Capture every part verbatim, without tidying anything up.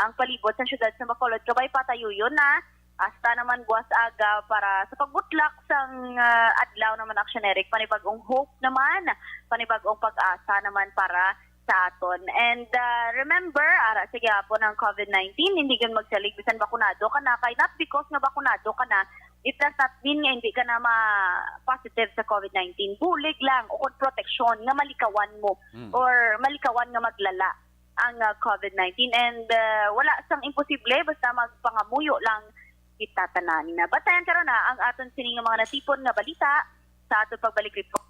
ang palibot sa siyudad sa Bacolod, kabay patayuyon na. Hasta naman buwas aga para sa pagbutlak sang, ah, adlaw naman, Action Eric. Panibag-ong hope naman, panibag-ong pag-asa naman para sa aton. And, ah, remember, ara sa gihapon ang COVID nineteen, hindi gyud magsalig bisan bakunado ka na. Kay not because nga bakunado ka na, it does not mean nga hindi ka na ma-positive sa COVID nineteen. Bulig lang o kung proteksyon nga malikawan mo Mm. or malikawan nga maglala ang, ah, COVID nineteen. And, ah, wala sang imposible, basta magpangamuyo lang kita tanan. Batayan karon na ang aton sining mga natipon nga balita sa aton pagbalik report.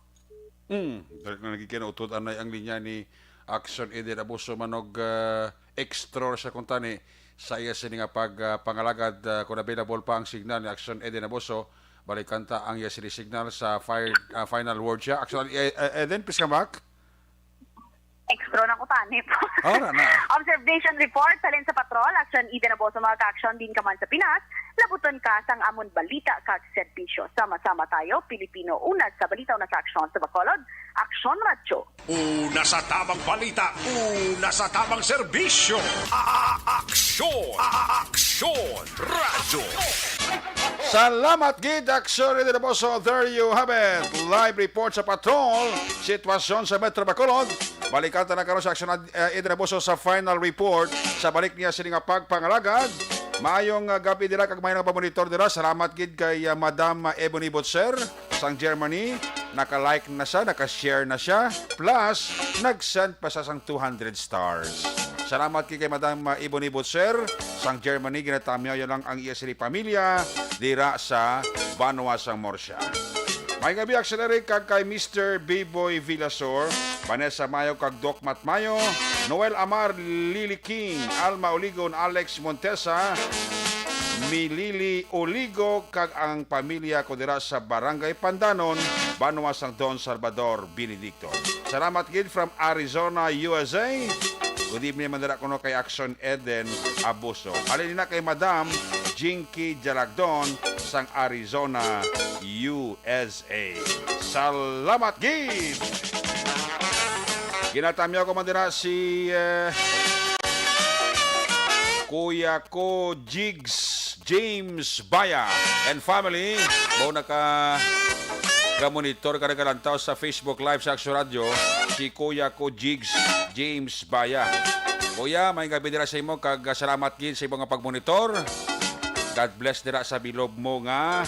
Mm, dali na lagi kay nautod anay ang linya ni Action Eden Abuso manog, ah, extra sa kuntani sa iya sini nga pag, ah, pangalagad, ah, kung available pa ang signal ni Action Eden Abuso. Balikan ta ang iya sini signal sa fire, ah, final word siya. Action, eh, eh, Eden, please come back. Extra na ko tani po. Oh, na, na. Observation report halin sa patrol, Action Eden Abuso, mga ka-action din ka man sa Pinas, labuton ka sang amon balita kag serbisyo. Sama-sama tayo, Pilipino, una sa balita, una sa aksyon sa Bacolod, Aksyon Radyo. Una sa tamang balita, una sa tamang serbisyo. A-, a-, aksyon, a-, a-, aksyon, radyo. Salamat gid, Aksyon Eden Abuso. There you have it. Live report sa patrol, sitwasyon sa Metro Bacolod. Balikan ta na karon sa Aksyon Ad-, eh, Eden Abuso sa final report sa balik niya sini nga pagpangalagad. Maayong, ah, gabi dira kag maayong pamonitor dira. Salamat gid kay, ah, Madam, ah, Ebony Butcher sang Germany. Naka-like na siya, naka-share na siya. Plus, nag-send pa siya sang two hundred stars. Salamat kay, kay Madam, ah, Ebony Butcher sang Germany. Ginatamyaw lang ang iya sini pamilya dira sa banwa sang Murcia. May gabi, Action Eric, kag kay Mister Biboy Villasor, Vanessa Mayo kag Doc Matt Mayo, Noel Amar, Lily King, Alma Oligon, Alex Montesa, Milili Oligo, kag ang pamilya ko dira sa Barangay Pandanon, banwa sang Don Salvador Benedicto. Salamat gid from Arizona, U S A. Good evening man dira kuno kay Action Eden Abuso. Halin na kay Madam Jinky Jalagdon sang Arizona, U S A. Salamat gid! Ginatamyaw ko man dira si, eh, Kuya ko Jigs James Baya and family. Mao naka, ka-monitor ka nagalantaw sa Facebook Live sa Action Radio, si Kuya ko Jigs James Baya. Kuya, may gabi dira sa imo, kag salamat gid sa imo nga pagmonitor. God bless dira sa bilog mo nga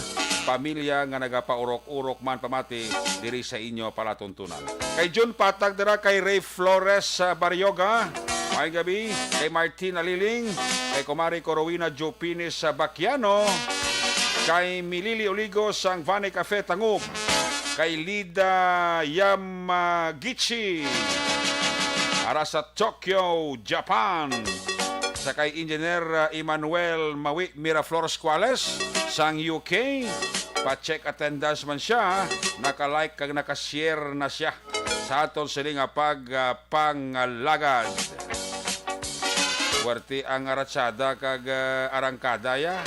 pamilya nga nagapaurok-urok man pamati diri sa inyo palatuntunan. Kay June Patag dira kay Ray Flores sa Barioga. May gabi kay Martin Aliling, kay Kumari Corowina Jupines sa Baquiano, kay Milili Oligo sang Vani Cafe Tangub, kay Lida Yamagichi, ara sa Tokyo, Japan, sa kay Engineer, uh, Emmanuel Mawi Miraflores Cuales sang U K. Pa-check attendance man siya, naka-like kag naka-share na siya sa aton sini nga pag, uh, pangalagad. Puwerte ang aratsada kag, uh, arangkada, ya.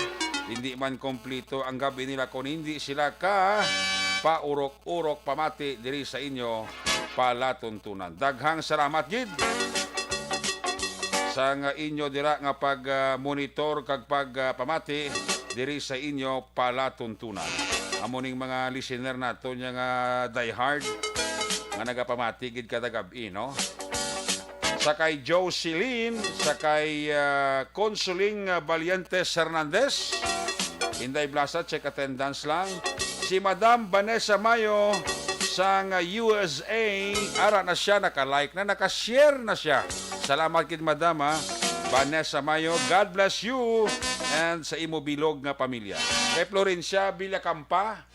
Hindi man kompleto ang gabi nila kung hindi sila ka paurok-urok pamati diri sa inyo palatuntunan. Daghang salamat gid sang inyo dira nga pag, ah, monitor kag pag, ah, pamati diri sa inyo palatuntunan. Amo ning mga listener nato niya nga diehard nga nagapamati gid kada gab-i, no? Sa kay Jocelyn, sa kay, ah, Consoling, ah, Valientes Hernandez, Inday Blasa, check attendance lang. Si Madam Vanessa Mayo sang U S A, ara na siya, naka-like na, naka-share na siya. Salamat gid, Madam, ha. Vanessa Mayo, God bless you and sa imo bilog nga pamilya. Kay Florencia Villacampa,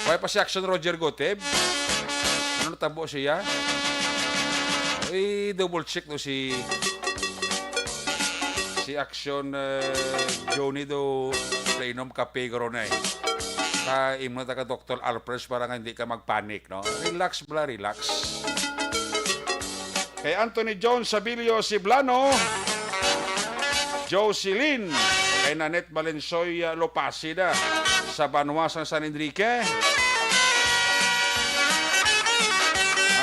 wala pa si Action Roger Goteb. Ano natabo siya? Uy, double check no si si Action, eh, Johnny do painom kape guro na eh. Ka imo na taga Doktor Alfred para nga hindi ka magpanic, no? Relax bala, relax. Kay Anthony John Sabilio Siblano, Jocelyn, kay Nanette Valensoy, ah, Lopacida sa banwa sang San Enrique.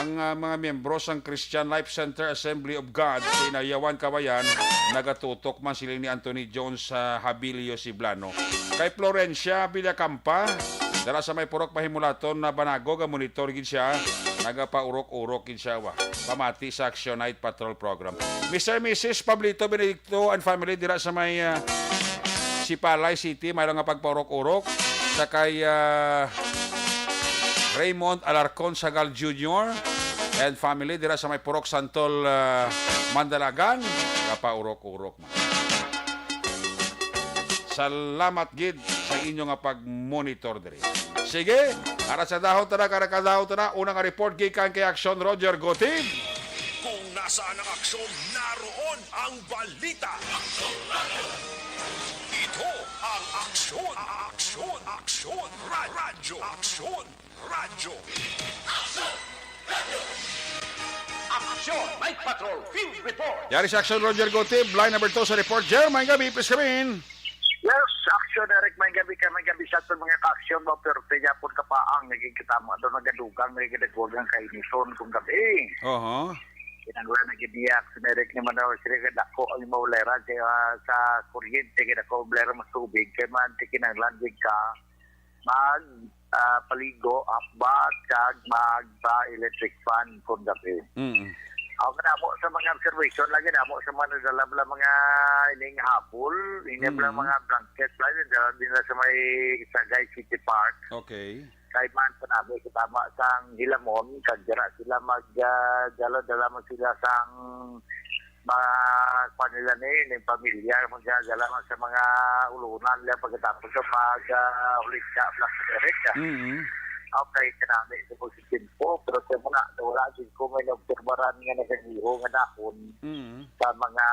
Ang Nga mga miyembro sang Christian Life Center Assembly of God sa Inayawan, Cauayan, nagatutok man siling ni Anthony Jones sa Habilio Siblano. Kay Florencia Villacampa, dala sa may Purok Pahimulaton na Banago, ga monitor gid siya, nagapaurok-urok gid siya, wa. Pamati sa Action Night Patrol Program. Mister Missus Pablito Benedicto and family dira sa may, ah, Sipalay City, may nga pagpaurok-urok sa kay, ah, Raymond Alarcon Sagal Junior and family dira sa may Purok Santol, ah, Mandalagan, kapaurok-urok man. Salamat gid sa inyo nga pag-monitor diri. Sige, ara sa dahon ta na, ara sa dahon ta na. Una nga report gikan kay Action Roger Gutib. Kung nasaan ang aksyon, naroon ang balita. Ito ang Aksyon, Aksyon, Aksyon, Ra- Radyo, Aksyon, Radyo. Aksyon Night Patrol Field Report. Yari sa Action Roger Gutib, line number two sa report. Jer, may gabi, please come in. Yes, Action Eric, may gabi ka, may gabi sa aton mga ka-aksyon, ba, pero kaya po kapaang, naging kitama daw, nagadugang, naging kadagwagang kainison kung gabi. Oho. Kinanglan na gid niya, Action Eric, ni Manaw, sila kadako ang mauleran kaya sa kuryente, kaya ako mauleran mas tubig, kaya man, kinanglan gid ka, mag, ah, paligo, hapbat, kag magpa-electric fan kung gabi. Mm. Ako na mo sa mga observation, lagi na mo sa mga nadala bala mga ining habol, ining bala Mm. mga blanket, lagi na din na sa may Sagay City Park. Okay. Kay man pa namin, sa tama sang Hilamon, kag dira sila mag, ah, dala-dala man sila sang mga, kuwan nila ni, ning pamilya, magdala man sa mga ulunan nila pagkatapos sa pag, ah, ulit sa Black Spirit, ah. Mm. Okay, kanami sa positive po, pero sa muna, wala din ko may naobserbaran nga nagaliho nga dahon Mm. sa mga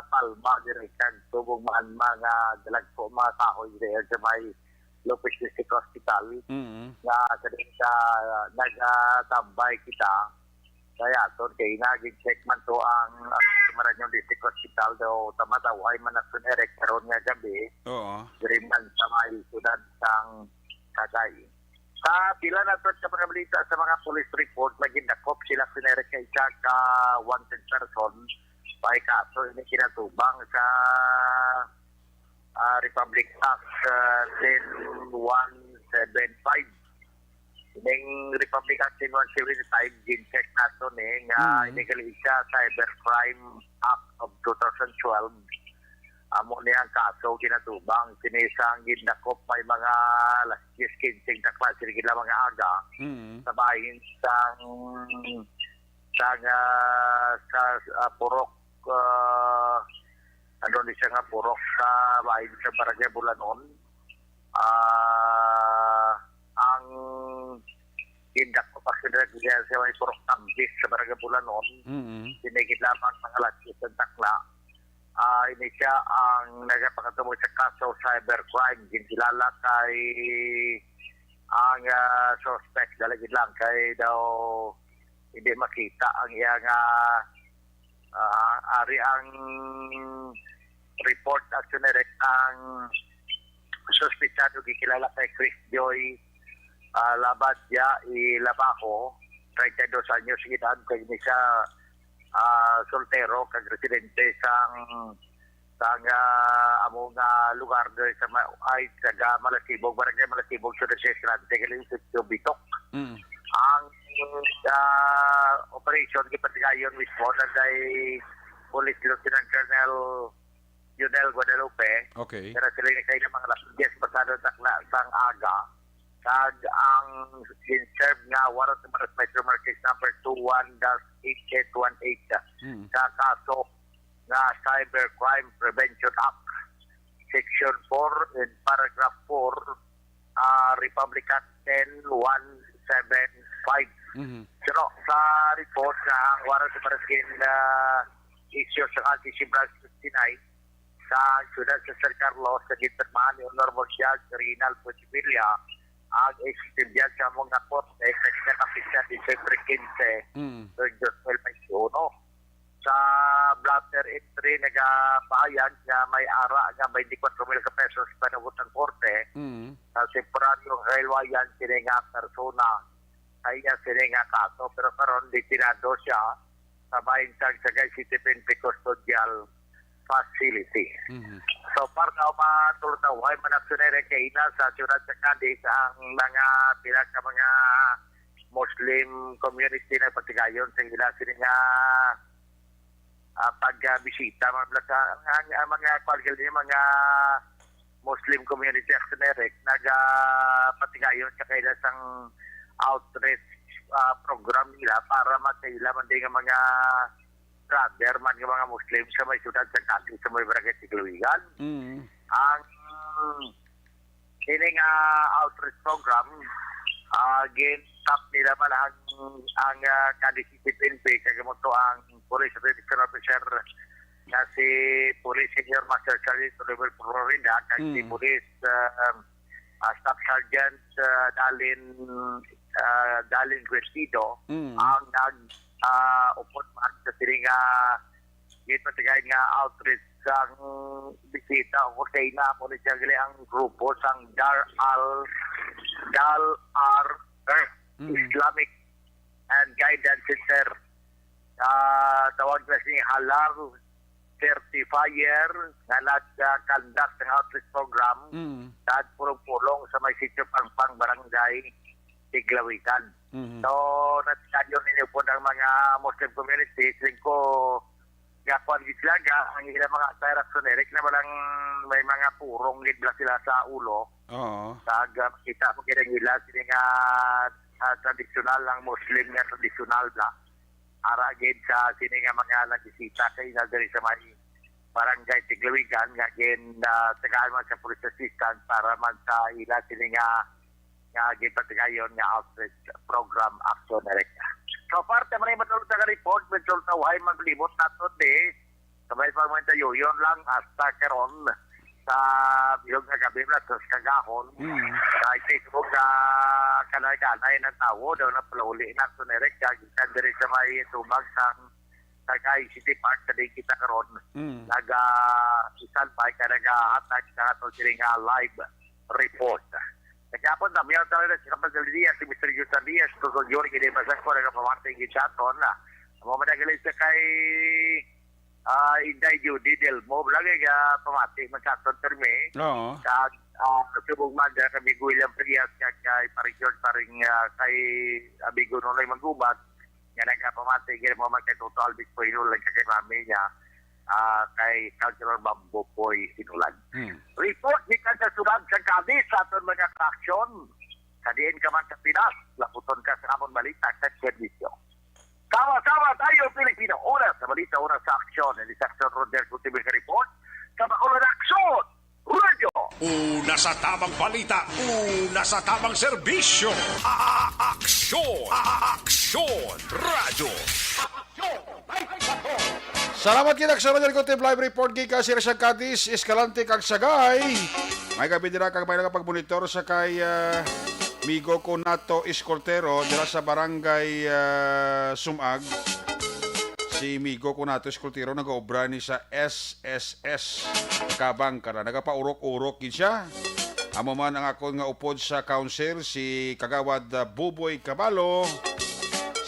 palma, diri kag tubong man, mga dalagko, mga kahoy, diri sa may Lopez District Hospital, Mm. nga sa din sa nagatambay kita, kaya aton kay naging check man to ang, ah, Marañon District Hospital daw, tamatawhay man naton erek karon nga gabi. Oo. Diri man sa may siyudad sang Sagay. Sa pila na to sa mga balita sa mga police report, naging dakop sila sinerek kay isa ka wanted person. May kaso ini kinatubang sa, ah, Republic Act, ah, ten one seven five. Ining Republic Act ten one seven five, gin-check nato ni nga Mm. ini gali siya Cybercrime Act of two thousand twelve. Amo ni ang kaso ginatubang. Kini sang gindakop may mga alas diyes quince takla sila mga aga Mm. sa bahin sang sang, ah, sa, ah, Purok, ah, ano ni siya nga Purok sa bahin sa Barangay Bulanon. Ah, ang gindak ko pa sila sa may Purok Tambis sa Barangay Bulanon. Mm. Sinigit lamang mga alas diyes ang takla. Ah, ini siya ang nagapakatubag sa kaso cybercrime. Ginkilala kay ang, ah, suspect, dalagit lang kay daw hindi makita ang iya nga, ah, ari ang report, Action Direct, ang suspetsado gikilala kay Chris Joy, ah, Labadya i Labajo, treinta y dos anyos edad, kag ni siya, ah, soltero, kag residente sang, sang, ah, amo nga lugar diri sa ma-, ay, taga Malasibog, Barangay Malasibog, Siyudad sa Estrante, gali sa Bitok. Mm. Ang, ah, operation gipatigayon mismo na kay Police Lieutenant Colonel Lionel Guadalupe. Okay. Pero sila ni kay mga alas diyes pasado takla sang aga. Kag ang in-serve nga warrant of arrest, Metro Market number two one dash eight eight one eight Mm. sa kaso nga Cybercrime Prevention Act, Section four and Paragraph four, ah, Republic Act ten one seven five. Mhm. Pero sa report nga ang warrant of arrest gin, ah, issue sa Cadiz Branch fifty-nine sa siyudad sa San Carlos, na ginpirmahan ni Honorable Judge Reynald Pochevilla, ang executive judge sa mga korte, sa ginakapit sa Disyembre quince, Mm. tuig dos mil veintiuno. Sa blotter entry, nagapahayan nga may ara nga twenty-four mil ka pesos panugot ang korte Mm. sa temporaryo kahilwayan kini nga persona. sa iya sini nga kaso, pero karon detenado siya sa bahin sang Sagay City P N P Custodial Facility. Mhm. So, para sa matultaw, ay manaksunere kay ina sa siyudad sa Cadiz ang mga pila ka mga Muslim community na patigayon sa ila sini nga ah, pagbisita, mga bla-, sa, ang, ang, ang mga, kuwan, mga Muslim community action direct, nagapatigayon sa kaila sang outreach, ah, program nila para makaila man din nga mga brother man nga mga Muslim sa may siyudad sa Cadiz, sa may barangay Tigluigan. Mm. Ang ini nga outreach program, ah, gin-stop nila man ang, ang, ah, Cadiz City P N P, kag amo to ang Police Retention Officer nga si Police Senior Master Sergeant Oliver Florida, kag si Mm. Police, ah, ah, Staff Sergeant, ah, Dalin, ah, Dalin Crestido Mm. ang nag, ah, upod man sa sini nga ginpatigayon nga outreach sang bisita o kusina, amo ni siya gali ang grupo sang Dar Al, Dal Ar, er, Mm. Islamic and Guidance Center. Ah, tawag na si Halal Certifier nga nag-conduct ng outreach program Mm. sa pulong-pulong sa may Sitio Pangpang, Barangay Tiglawigan. Mhm. So, natigayon ninyo po ng mga Muslim communities, lingko, gakuan gid sila, ga, ang ilang mga attire, action direct na walang may mga purong gid bala sila sa ulo. Oo. Kag, ah, makita mo gid ang ila, sini nga, ah, tradisyonal, ang Muslim nga tradisyonal na. Ara gid sa sini nga mga nagbisita kay na diri sa may barangay Tigluwigan nga gin, ah, tagaan man sa police assistance para man sa ila sini nga, nga ginpatigayon nga outreach program action direct. So, parte man yung matulog sa report, medyo tawhay maglimot nato di. Kamay pa man tayo, yun lang hasta karon sa bilog nga gabi, plus sa kagahon. Mm. Sa Facebook, ah, kanay-kanay ng tawo, daw na palauli na action direct, kag ikan diri sa may tubag sang Sagay City Park, sa di kita karon. Mm. Naga-standby ka, nagahatag sa ato sini nga live report. Nagapon na, miyaw tayo na si Kapag Diaz, si Mister Yusan Diaz, Tuto Yuri, kini basa ko, nagapamati gid sa aton na. Amo man ang galing sa kay, ah, Inday Judy Delmo, lagi ka pamati man sa aton, permi. Oo. Sa, ah, subong man, kay amigo William Frias, kag kay Pare George, paring, ah, kay amigo Nonoy Magubat, nga nagapamati, gid mo man kay Toto Alvin Puinol, kag kay mami niya, ah, kay Councilor Bambo Boy Sinulan. Hmm. Report gikan sa siyudad sa Cadiz sa aton mga ka-aksyon. Sa diin ka man sa Pinas, laputon ka sa amon balita kag serbisyo. Sama-sama tayo, Pilipino. Una sa balita, una sa aksyon. Ini sa aksyon, Roger Gutibig report. Sa Bacolod Aksyon, Radyo. Una sa tamang balita, una sa tamang serbisyo. A-, a-, aksyon, a-, a-, aksyon, radyo. Aksyon, may bato. Salamat kita sa Radyo Gutib Live Report gikan sa Cadiz, Escalante kag Sagay. May gabi dira kag may nakapagmonitor sa kay, ah, Migo ko nato Eskoltero dira sa barangay, ah, Sumag. Si Migo ko nato Eskoltero nagaobra ni sa S S S Kabang, kara nagapaurok-urok gid siya. Amo man ang akon nga upod sa council, si Kagawad, ah, Buboy Kabalo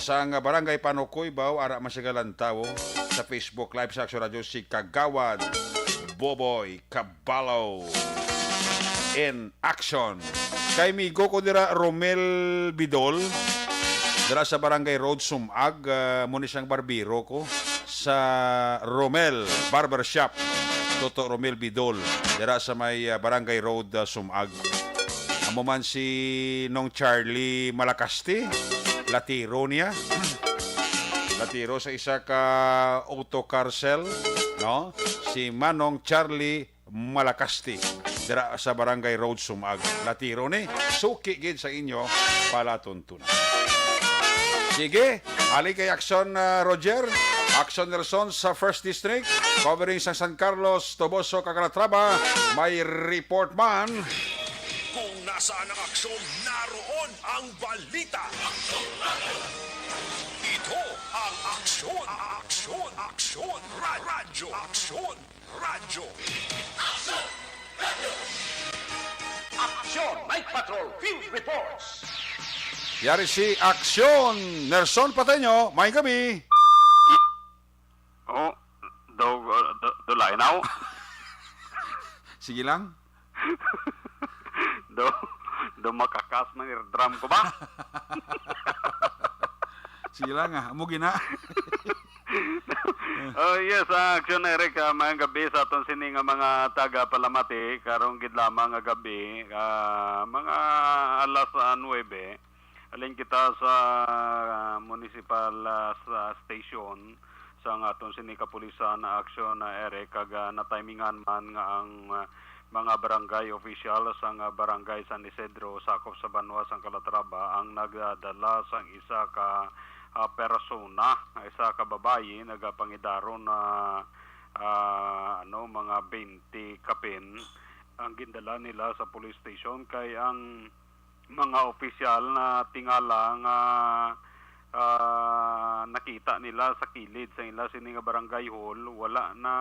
sang barangay Panukoy, baw ara man siya galantaw sa Facebook Live sa Aksyon Radyo, si Kagawad Buboy Kabalo in action. Kay migo ko dira, Romel Bidol, dira sa Barangay Road, Sumag, ah, mo ni siyang barbero ko sa Romel Barbershop. Toto Romel Bidol, dira sa may, ah, Barangay Road, ah, Sumag. Amo man si Nong Charlie Malakaste, latiro niya. Latiro sa isa ka auto car sale, no? Si Manong Charlie Malakaste, dira sa Barangay Road, Sumag. Latiro ni, suki gid sa inyo palatuntunan. Sige, ali kay Aksyon, ah, Roger. Aksyon Nelson sa First District, covering sa San Carlos, Toboso, kag Calatrava. May report man. Kung nasaan ang aksyon, naroon ang balita. Ito ang aksyon, aksyon, aksyon, ra-, radyo, aksyon. Radyo. Aksyon Night Patrol Field Reports. Yari si Aksyon. Nerson Pateño, may gabi. Oh, do, do, do line now. Sige lang. Do, do makakas man eardrum ko ba? Sige lang, ah. Amo gina. Oh, yes, ah, Aksyon Eric, ah, mayang gabi sa aton sini nga mga taga-Palamati. Karong gid lamang nga gabi, ah, mga alas, ah, nuebe, halin kita sa, ah, municipal, ah, sa station sang aton sini kapulisan, ah, Aksyon, ah, Eric, kag, ah, natimingan man nga ang, ah, mga barangay official sang, ah, Barangay San Isidro, sakop sa banwa sang Calatrava, ang nagdala sang isa ka, ah, persona, isa ka babayi, nagapangidaron na, ah, ano, mga twenty kapin ang gindala nila sa police station, kay ang mga opisyal na tingala nga, ah, nakita nila sa kilid sa ila sini nga barangay hall, wala na,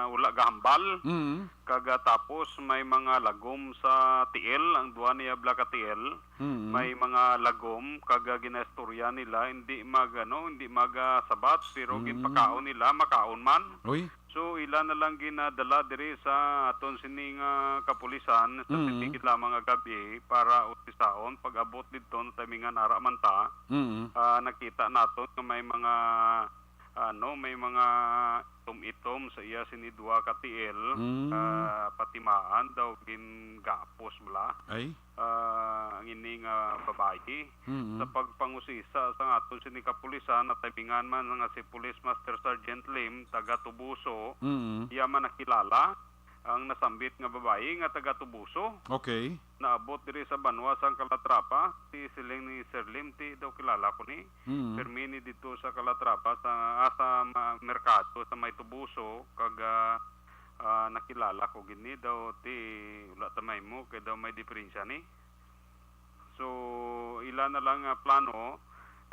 wala gahambal. Mm. Kag, ah, tapos may mga lagom sa tiil, ang duha niya bala ka tiil. Mm. May mga lagom, kag, ah, ginaistorya nila, hindi mag, ano, hindi magasabat, pero Mm. ginpakaon nila, makaon man. Uy. So, ila na lang ginadala diri sa aton sini nga kapulisan sa Mm. titikit lamang nga gabi para usisaon. Pag-abot didto, natimingan ara man ta, Mm. ah, nakita naton nga may mga, ano, may mga itom-itom sa iya sini duha ka tiil, Mm. ah, patimaan daw gingapos bala. Ay. Ah, ang ini nga babayi. Mm. Sa pagpangusisa sang aton sini kapulisan, natimingan man nga si Police Master Sergeant Lim, taga Tubuso, Mm. iya man nakilala ang nasambit nga babayi nga taga Tubuso. Okay. Naabot diri sa banwa sang Calatrava, si siling ni Sir Lim, ti daw kilala ko ni. Mm. Pirmi ni didto sa Calatrava, sa, ah, sa ma-, merkado sa may Tubuso, kag, ah, ah, nakilala ko gid ni daw, ti wala ta mahimo, kay daw may diferensya ni. So, ila na lang nga plano,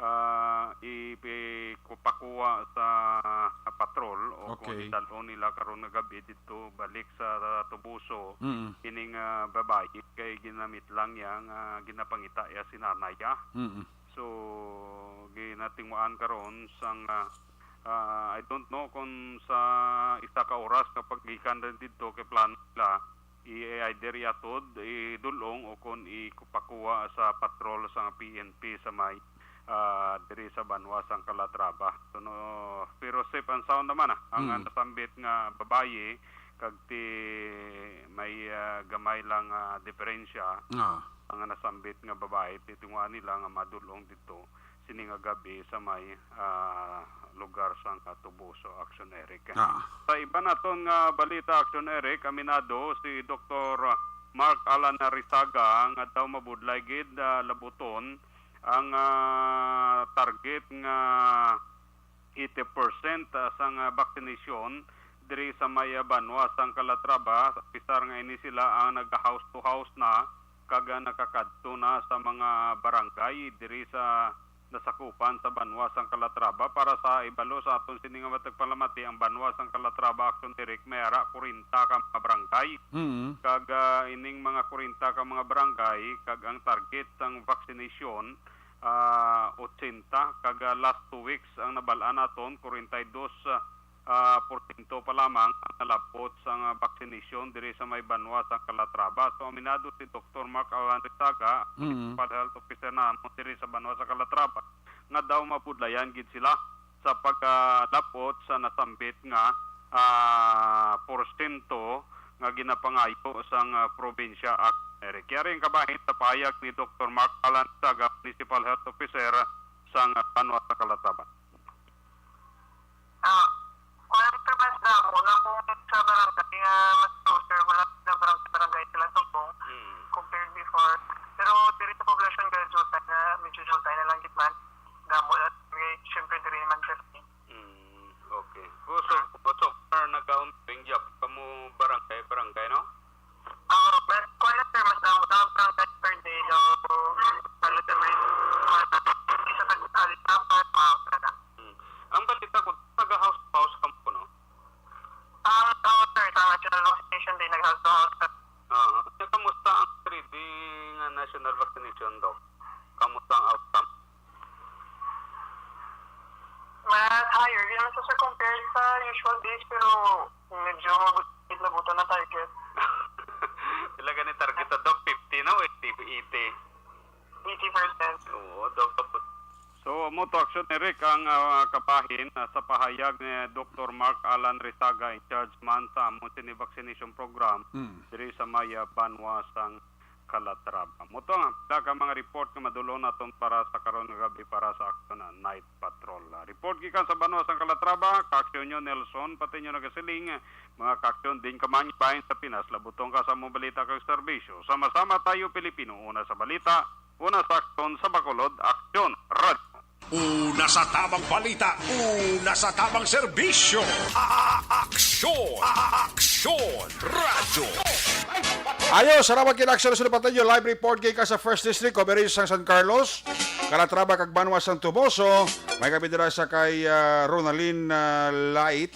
ah, ipi-, pakuha sa patrol o kung Okay. idal-on nila karon nga gabi didto balik sa Tubuso, Mm. kining, ah, babayi kay ginamit lang niya nga ginapangita iya si nanay, ah. Mm. So, ginatinguhaan karon sang, ah, ah, I don't know kung sa isa ka oras nga paggikan rin didto kay plano nila i-, either iatod, idul-ong, o kon ipakuha sa patrol sang P N P sa may, ah, diri sa banwa sang Calatrava. So, no, pero safe and sound naman, ah, ang, Mm. ah, nasambit nga babayi, kag ti may, ah, gamay lang, ah, diferensya. Ah. Ang nasambit nga babayi, titunguhan nila nga madul-ong didto sini nga gabi sa may, ah, lugar sang Tubuso, Aksyon Eric. Ah. Sa iban naton nga balita, Aksyon Eric, aminado si Doktor Mark Alan Rizaga nga daw mabudlay gid, ah, labuton ang, ah, target nga eighty percent, ah, sang, ah, vaccination diri sa may, ah, banwa sang Calatrava, sa pisar nga ini sila ang nag-house to house na kag, ah, nakakadto na sa mga barangay diri sa nasakupan sa banwa sang Calatrava. Para sa ibalo sa aton sini nga matag palamati, ang banwa sang Calatrava, Aksyon Eric, may ara kwarenta ka mga barangay. Mm. Kag, ah, ining mga kwarenta ka mga barangay, kag ang target sang vaccination, ah, ochenta, kag, ah, last two weeks ang nabal-an naton, kwarenta y dos, ah, porsyento pa lamang ang nalab-ot sang, ah, vaccination diri sa may banwa sang Calatrava. So, aminado si Doktor Mark Alan Rizaga, Mm. Municipal Health Officer namon diri sa banwa sa Calatrava, nga daw mabudlayan gid sila sa pagkalab-ot sa nasambit nga, ah, porsyento nga ginapangayo sang, ah, probinsya, Aksyon Eric. Yari ang kabahin sa pahayag ni Doktor Mark Alan Rizaga, Municipal Health Officer sang, ah, banwa sa Calatrava. Ah, kuwan, sir, mas damo na kung sa barangay nga mas closer, wala na barangay, barangay sila subong Mm. compared before. Pero diri sa poblasyon, kaya jutay na, medyo jutay na lang gid man. Damo na, kay siyempre diri naman, sir. Mm, okay. Oh, so, so far, nag-ongoing job kamo barangay, barangay, no? Ah, mas, kuwan na, sir, mas damo na ang barangay per day, no? Ano, sir, may, isa ka, alis na, pa, pa, pa, na. Hmm. Ang balita ko, taga-house to house kamo, no? Ah, oo, sir, sa National Vaccination Day, nag-house to house, sir. Ah, kamusta ang three D nga national vaccination, Doc? Kamusta ang outcome? Ano sa, sir, compared sa usual days, pero medyo mabut-, nabutan na target. Pila gani target ta, Doc? Fifty na o eighty? Eighty. Eighty percent. Oo, Doc, abot. So, amo to, Action Eric, ang, ah, kabahin, ah, sa pahayag ni Doktor Mark Alan Risaga, in charge man sa amo sini vaccination program Mm. diri sa may, ah, banwa sang Calatrava. Amo to ang pila ka mga report nga madulon naton para sa karon nga gabi para sa Action, ah, Night Patrol. Ah, report gikan sa banwa sang Calatrava, ka-action nyo Nelson, pati nyo nagasiling, mga ka-action din ka man bahin sa Pinas, labuton ka sa among balita kag serbisyo. Sama-sama tayo, Pilipino, una sa balita, una sa aksyon, sa Bacolod, Aksyon, Radyo. Una sa tamang balita, una sa tamang serbisyo. A-, Aksyon, A-, Aksyon, Radyo. Ayo, salamat kay Aksyon. Sunod pa tayo, live report kay ka sa First District, coverage sang San Carlos, Calatrava kag banwa sang Toboso. May gabi dira sa kay, ah, Ronalyn, ah, Light,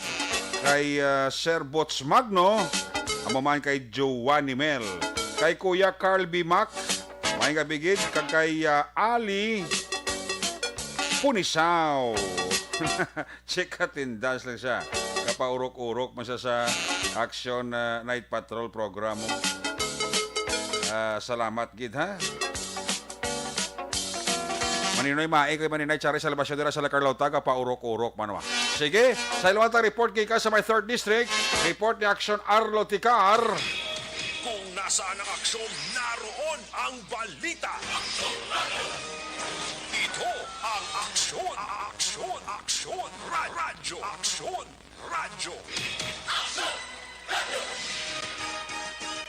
kay, ah, Sir Bots Magno, amo man kay Giovanni Mel, kay Kuya Carl B. Mac, may gabi gid, kag kay, ah, Ali Punisaw. Check attendance lang siya. Kapaurok-urok man siya sa Action, ah, Night Patrol program mo. Ah, salamat gid, ha? Maninoy Mae kay Maninay Chari Salvacion dira sa La Carlota, kapaurok-urok man, wa. Sige, sa ilang report gikan sa may third district, report ni Action Arlo Ticar. Kung nasaan ang aksyon, naroon ang balita. Ito ang Aksyon, Aksyon, Aksyon, Ra-, Radyo, Aksyon, Radyo.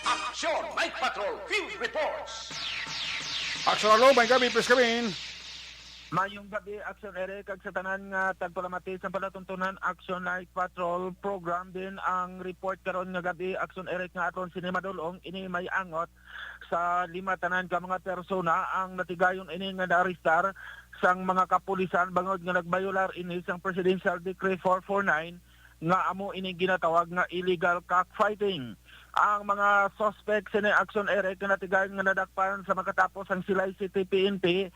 Aksyon Night Patrol Field Reports. Action Arlo, may gabi, please come in. Mayong gabi, Action Eric, kag sa tanan nga tagpalamati sa palatuntunan Action Night Patrol program. Din ang report karon nga gabi, Action Eric, nga aton sini madulong, ini may angot sa lima tanan ka mga persona ang natigayon ini nga naarestar sang mga kapulisan bangod nga nagbayolar ini sang Presidential Decree four four nine nga amo ini ginatawag nga illegal cockfighting. Ang mga suspect sini, Action Eric, nga natigayon nga nadakpan sa makatapos ang Silay City P N P,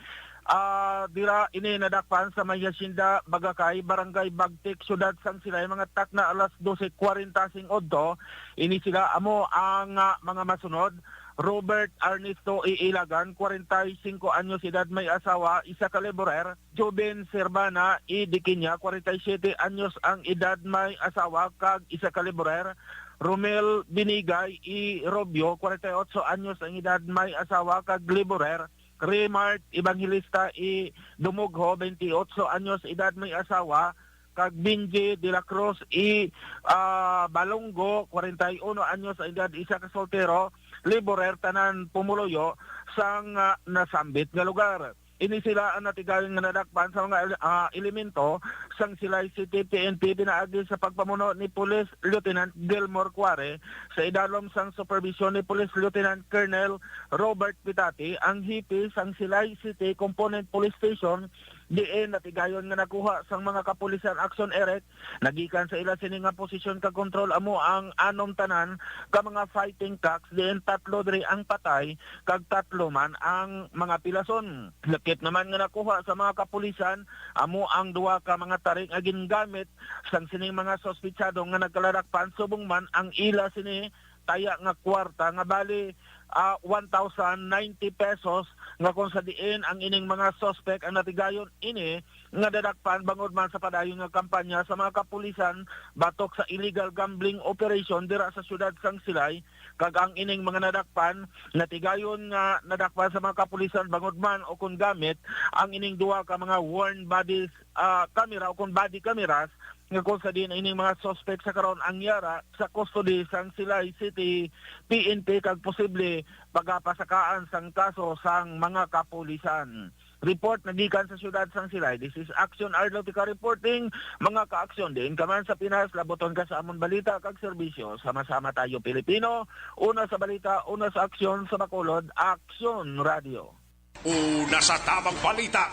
ah, dira ini nadakpan sa may Hacienda Bagakay, Barangay Bagtik, Siyudad sang Silay, mga takna alas dose kwarenta sing udto. Ini sila amo ang, ah, mga masunod: Robert Ernesto E. Ilagan, kwarenta y singko anyos edad, may asawa, isa ka laborer. Joven Servana E. Diquiña, kwarenta y siyete anyos ang edad, may asawa kag isa ka laborer. Romel Binigay E. Rubio, kwarenta y otso anyos ang edad, may asawa kag laborer. Remart Evangelista E. Dumugho, bentiocho anyos edad, may asawa, kag Benji de la Cruz E. ah, Balongo, kwarenta y uno anyos ang edad, isa ka soltero, laborer, tanan pumuluyo sang, ah, nasambit nga lugar. Ini sila ang natigayon nga nadakpan sa mga, ah, elemento sang Silay City P N P pinaagi sa pagpamuno ni Police Lieutenant Gilmore Cuare sa idalom sang supervision ni Police Lieutenant Colonel Robert Pitati, ang hepe sang Silay City Component Police Station, diin natigayon nga nakuha sang mga kapulisan, Action Eric, nagikan sa ila sini nga posisyon kag kontrol amo ang anom tanan ka mga fighting cocks, diin tatlo diri ang patay kag tatlo man ang mga pilason. Lakip naman nga nakuha sa mga kapulisan amo ang duha ka mga tarik nga gingamit sang sining mga suspetsado nga nagkaladakpan, subong man ang ila sini taya nga kwarta nga bali, ah, one thousand ninety pesos, nga kung sa diin ang ining mga suspect ang natigayon ini nga dadakpan bangod man sa padayon nga kampanya sa mga kapulisan batok sa illegal gambling operation dira sa siyudad sang Silay, kag ang ining mga nadakpan natigayon nga nadakpan sa mga kapulisan bangod man o kon gamit ang ining duha ka mga worn bodies, ah, camera o kon body cameras, nga kung sa diin ining mga suspect sa karon ang yara sa custody sang Silay City P N P kag posible pagapasakaan sang kaso sang mga kapulisan. Report nagikan sa siyudad sang Silay. This is Action Arlo Tika reporting. Mga ka-aksyon, diin ka man sa Pinas, labuton ka sa amon balita kag serbisyo. Sama-sama tayo, Pilipino. Una sa balita, una sa aksyon, sa Bacolod, Aksyon Radio. Una sa tamang balita,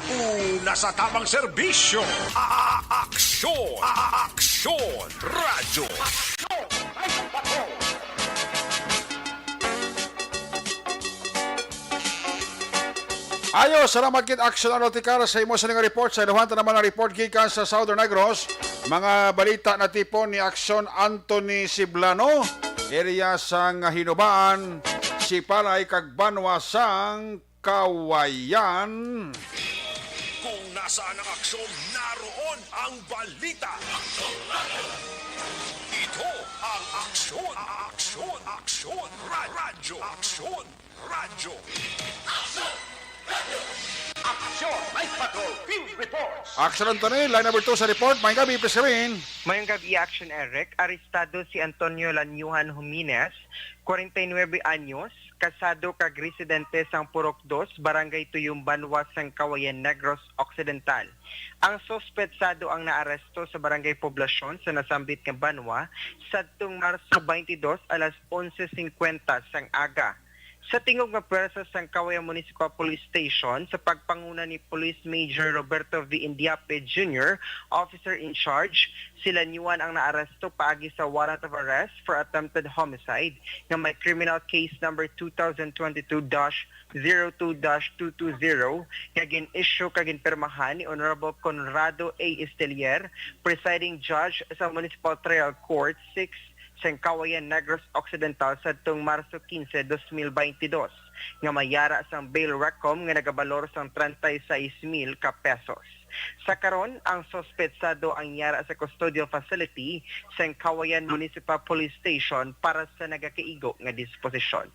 una sa tamang serbisyo. A-, a-, aksyon, A-, a-, aksyon, radyo. Aksyon, radyo. Ayo, salamat gid, Action Arlo Tika, sa imo sa nga report. Sa iluhan ta naman ang report gikan sa Southern Negros. Mga balita natipon ni Aksyon Anthony Siblano, area sang Hinubaan, Sipalay kag banwa sang Kawayan. Kung nasaan ang aksyon, naroon ang balita. Ito ang Aksyon, Aksyon, Aksyon, Ra-, Radyo, Aksyon, Radyo. Aksyon, Night Patrol, Field Reports. Aksyon, Anthony, line number two sa report. Maayong gabi, please, Kevin. Mayong gabi, Aksyon Eric. Arestado si Antonio Lanyuhan Jumines, kwarenta y nuebe anyos, kasado kag residente sang Purok Dos, Barangay Tuyong, banwa sang Kawayan, Negros Occidental. Ang suspetsado ang naaresto sa Barangay Poblacion sa nasambit nga banwa sadtong Marso twenty-two, alas onse cincuenta sang aga. Sa tingog nga pwersa sang Kawayan Municipal Police Station, sa pagpanguna ni Police Major Roberto V. Indiape Junior, Officer in Charge, si Lanyuhan ang naaresto paagi sa warrant of arrest for attempted homicide nga may criminal case number two thousand twenty-two dash zero two dash two two zero nga gin-issue kag ginpirmahan ni Honorable Conrado A. Estelier, Presiding Judge sa Municipal Trial Court six sang Kawayan, Negros Occidental sadtong Marso quince, dos mil baynte dos, nga may yara sang bail requiem nga nagabalor sang treinta y seis mil ka pesos. Sa karon, ang suspetsado ang yara sa custodial facility sang Kawayan Municipal Police Station para sa nagakaigo nga disposisyon.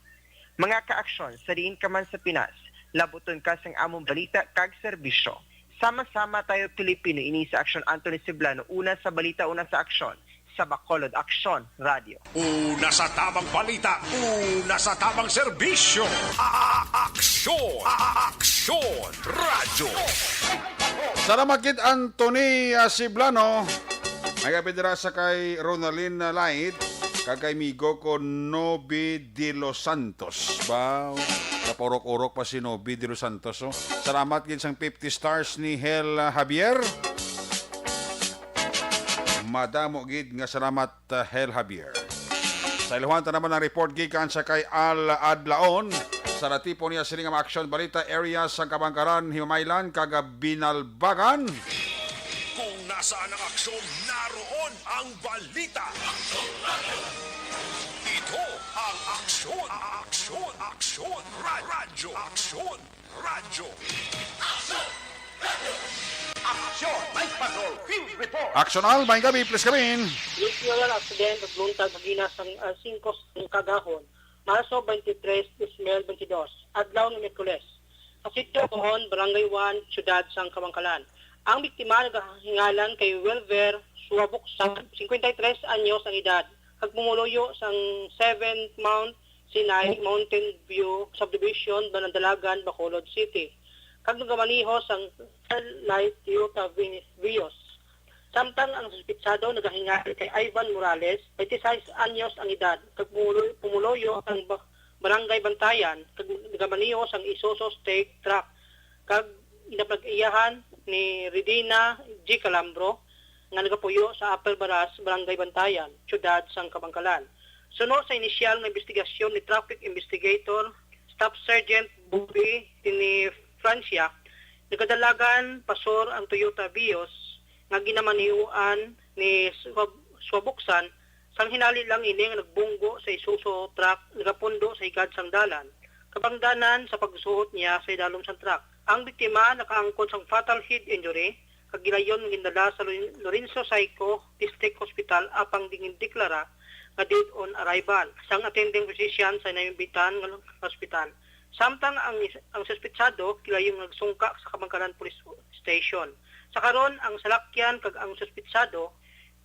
Mga kaaksyon, sa diin ka man sa Pinas, labuton ka sang among balita kag serbisyo. Sama-sama tayo, Pilipino, ini sa Aksyon Anthony Siblano, una sa balita, una sa aksyon, sa Bacolod Aksyon Radio. Una sa tamang balita, una sa tamang serbisyo. A-, a-, aksyon, a-, a-, aksyon, radyo. Salamat gid, Anthony, ah, Siblano. May kapit dira sa kay Ronaldin Light, kag kay migo ko Nobi de los Santos. Ba, kapaurok-urok pa si Nobi de los Santos, oh. Salamat gid sang fifty stars ni Hel, ah, Javier. Madamo gid nga salamat, ah, Hel Javier. Sa iluhan ta naman ang report gikan sa kay Al Adlaon. Sa natipon niya sini nga mga aksyon balita, area sa Kabangkalan, Himamaylan, kag Binalbagan. Kung nasaan ang aksyon, naroon ang balita. Ito ang Aksyon, Aksyon, Aksyon, Ra-, Radyo Aksyon, Radyo. Aksyon, Night Patrol, Field Report. Aksyon Al, maayong gabi, please come in. Usual accident, nagluntag, magina sang, ah, singko sang kagahon, Marso twenty-three, dos mil baynte dos, adlaw nga Miyerkules. Sa Sitio Bohon, Barangay one, Siyudad sang Kabangkalan. Ang biktima nagahingalan kay Welver Suabuksan, cincuenta y tres anyos ang edad, kag pumuluyo sang Seventh Mount Sinai Mountain View Subdivision, Banandalagan, Bacolod City, kag nagamaneho sang Light Toyota Vi-, Vios. Samtang ang suspitsado nagahingalan kay Ivan Morales, twenty-six anyos ang edad, kag pumulo-, pumuluyo ang ba-, Barangay Bantayan, kag nagamaneho sang Isuzu Stake Truck, kag ginapag-iyahan ni Redina G. Calambro, nga nagapuyo sa Upper Baras, Barangay Bantayan, Siyudad sang Kabangkalan. Suno sa inisyal nga investigasyon ni Traffic Investigator Staff Sergeant Bobby Tini Francia, nagadalagan pasor ang Toyota Vios nga ginamanehuan ni Suab-, Suabuksan, sang hinali lang ini nga nagbunggo sa Isuzu truck nagapundo sa higad sang dalan, kabangdanan sa pagsuhot niya sa idalom sang truck. Ang biktima nakaangkon sang fatal head injury kag gilayon nga gindala sa Loren-, Lorenzo Saico District Hospital, apang gindeklara nga dead on arrival sang attending physician sa naimbitan nga hospital. Samtang ang is-, ang suspitsado gilayon nga nagsungka sa Kabangkalan Police Station. Sa karon, ang salakyan kag ang suspitsado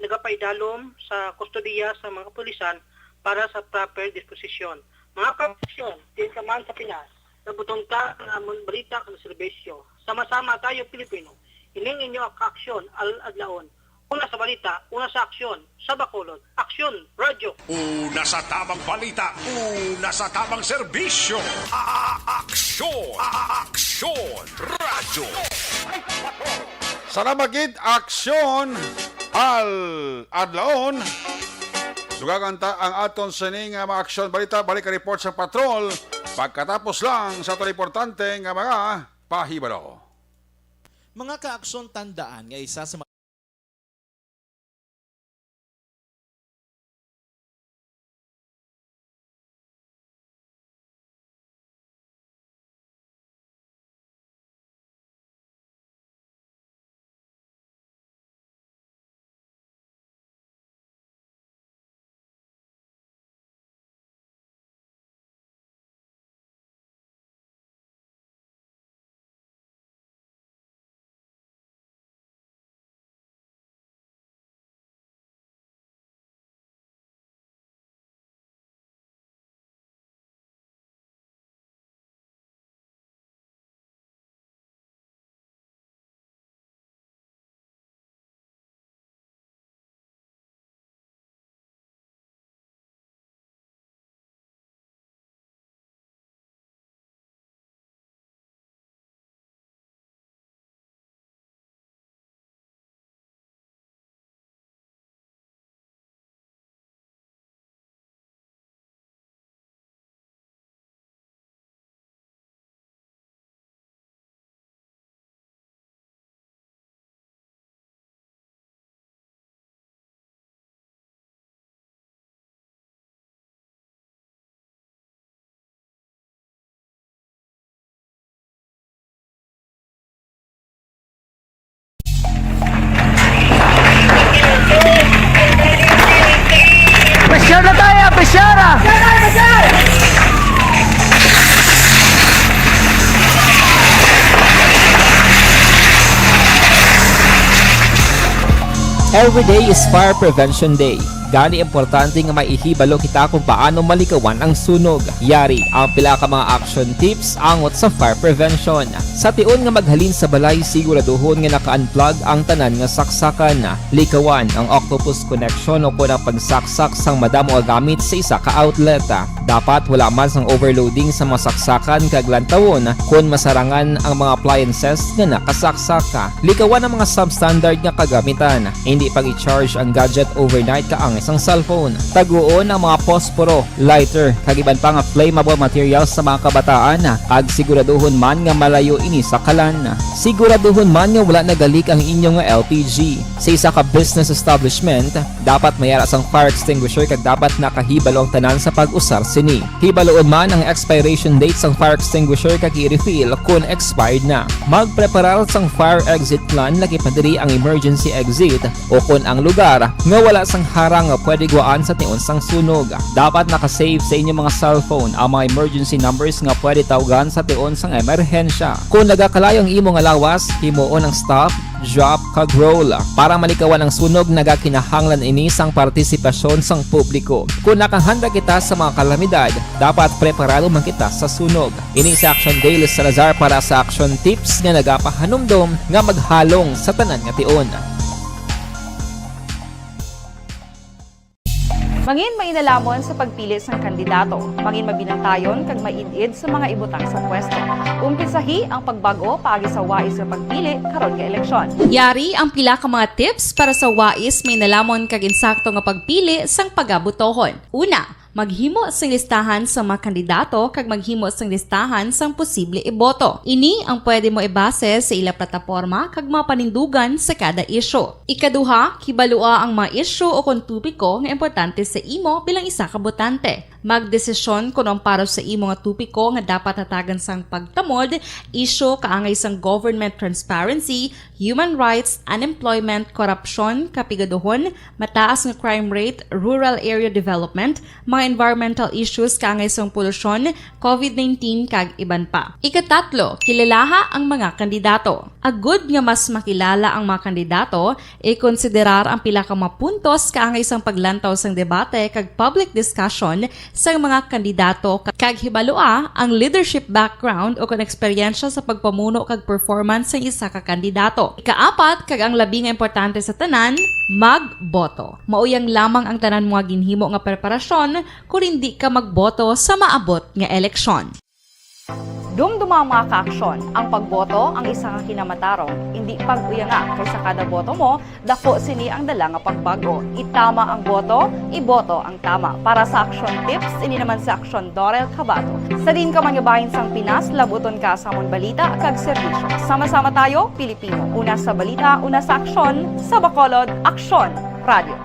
nagapaidalom sa kustodiya sa mga kapulisan para sa proper disposition. Mga kaaksyon, diin ka man sa Pinas, labuton ta ang amon balita kag serbisyo. Sama-sama tayo, Pilipino. Ining inyo ang kaaksyon, Al Adlaon. Una sa balita, una sa aksyon, sa Bacolod. Aksyon, Radyo. Una sa tamang balita, una sa tamang serbisyo. A-, a-, aksyon, a-, a-, aksyon, Radyo. Salamat gid, Aksyon Al Adlaon. Dugangan ta ang aton sining, ah, mga aksyon balita, balik ang report sa patrol pagkatapos lang sa aton importante nga mga pahibalo. Mga kaaksyon, tandaan nga isa sa Every day is Fire Prevention Day. Gani, importante nga maihibalo kita kung paano malikawan ang sunog. Yari ang pila ka mga action tips angot sa fire prevention. Sa tion nga maghalin sa balay, siguraduhon nga naka-unplug ang tanan nga saksakan. Likawan ang octopus connection o kon ang pagsaksak sang madamo nga gamit sa isa ka outlet. Dapat wala man sang overloading sa mga saksakan kag lantawon kon masarangan ang mga appliances nga nakasaksak. Likawan ang mga substandard nga kagamitan. Hindi pag-i-charge ang gadget overnight kaangay sang cellphone. Taguon ang mga posporo, lighter, kag iban pa nga flammable materials sa mga kabataan, kag siguraduhon man nga malayo ini sa kalan. Siguraduhon man nga wala nagalik ang inyo nga L P G. Sa isa ka business establishment, dapat may ara sang fire extinguisher kag dapat nakahibalo ang tanan sa pag-usar sini. Hibaluon man ang expiration date sang fire extinguisher kag i-refill kon expired na. Magpreparar sang fire exit plan, lakip na diri ang emergency exit, o kon ang lugar nga wala sang harang nga pwede gwaan sa tion sang sunog. Dapat naka-save sa inyo mga cellphone ang mga emergency numbers nga pwede tawgan sa tion sang emerhensya. Kon nagakalayo ang imo nga lawas, himuon ang stop, drop, kag roll. Para malikawan ang sunog, nagakinahanglan ini sang partisipasyon sang publiko. Kon nakahanda kita sa mga kalamidad, dapat preparado man kita sa sunog. Ini si Action Dale Salazar para sa Action Tips nga nagapahanumdom nga maghalong sa tanan nga tion. Mangin mainalamon sa pagpili sang kandidato. Mangin mabinantayon kag maid-id sa mga ibutang sa pwesto. Umpisahi ang pagbag-o paagi sa wais nga pagpili karon nga eleksyon. Yari ang pila ka mga tips para sa wais, mainalamon kag insakto nga pagpili sang pagabotohon. Una, maghimo sing listahan sa mga kandidato kag maghimo sing listahan sang posible iboto. Ini ang pwede mo ibase sa ila plataporma kag mga panindugan sa kada isyu. Ikaduha, kibalua ang mga isyu o kon topiko nga importante sa imo bilang isa ka botante. Magdesisyon kon ang para sa imo nga topiko nga dapat hatagan sang pagtamod, isyu kaangay sang government transparency, human rights, unemployment, korupsyon, kapigaduhon, mataas nga crime rate, rural area development, mga environmental issues kaangay sang polusyon, covid nineteen, kag iban pa. Ikatatlo, kilalaha ang mga kandidato. Agud nga mas makilala ang mga kandidato, ikonsiderar ang pila ka mga puntos kaangay sang paglantaw sang debate kag public discussion sang mga kandidato, kag hibalua ang leadership background o kon eksperyensya sa pagpamuno kag performance sang isa ka kandidato. Ikaapat, kag ang labi nga importante sa tanan, magboto. Mauyang lamang ang tanan mo nga ginhimo nga preparasyon kon indi ka magboto sa maabot nga eleksyon. Dumduma ang mga kaaksyon. Ang pagboto ang isa ka kinamatarong. Indi pag-uyanga, kay sa kada boto mo, daku sini ang dala nga pagbag-o. Itama ang boto, iboto ang tama. Para sa Action Tips, ini naman si Action Dorel Cabato. Sa diin ka man nga bahin sang Pinas, labuton ka sa amon balita kag serbisyo. Sama-sama tayo, Pilipino. Una sa balita, una sa aksyon, sa Bacolod, Aksyon Radio.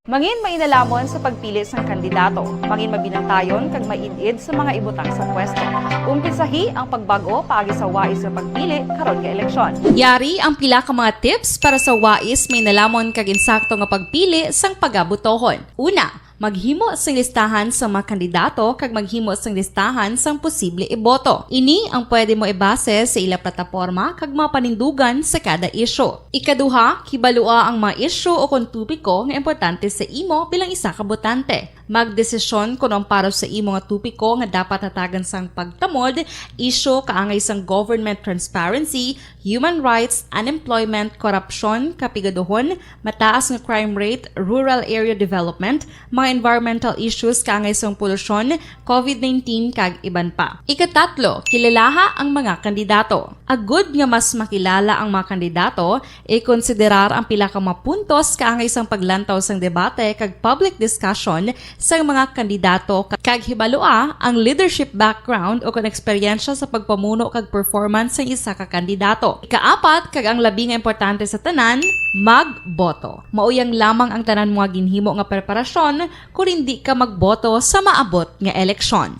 Mangin mainalamon sa pagpili sang kandidato. Mangin mabinantayon kag maid-id sa mga ibutang sa pwesto. Umpisahi ang pagbag-o paagi sa wais nga pagpili karon nga eleksyon. Yari ang pila ka mga tips para sa wais, mainalamon kag insakto nga pagpili sang pagabotohon. Una, maghimo sing listahan sa mga kandidato kag maghimo sing listahan sang posible iboto. Ini ang pwede mo ibase sa ila plataporma kag mga panindugan sa kada isyu. Ikaduha, kibalua ang mga isyu o kon topiko nga importante sa imo bilang isa ka botante. Magdesisyon kon ang para sa imo nga topiko nga dapat hatagan sang pagtamod, isyu kaangay sang government transparency, human rights, unemployment, korupsyon, kapigaduhon, mataas nga crime rate, rural area development, mga environmental issues kaangay sang polusyon, covid nineteen, kag iban pa. Ikatatlo, kilalaha ang mga kandidato. Agud nga mas makilala ang mga kandidato, ikonsiderar ang pila ka mga puntos kaangay sang paglantaw sang debate kag public discussion sang mga kandidato, kag hibalua ang leadership background o kon eksperyensya sa pagpamuno kag performance sang isa ka kandidato. Ikaapat, kag ang labi nga importante sa tanan, magboto. Mauyang lamang ang tanan mo nga ginhimo nga preparasyon kon indi ka magboto sa maabot nga eleksyon.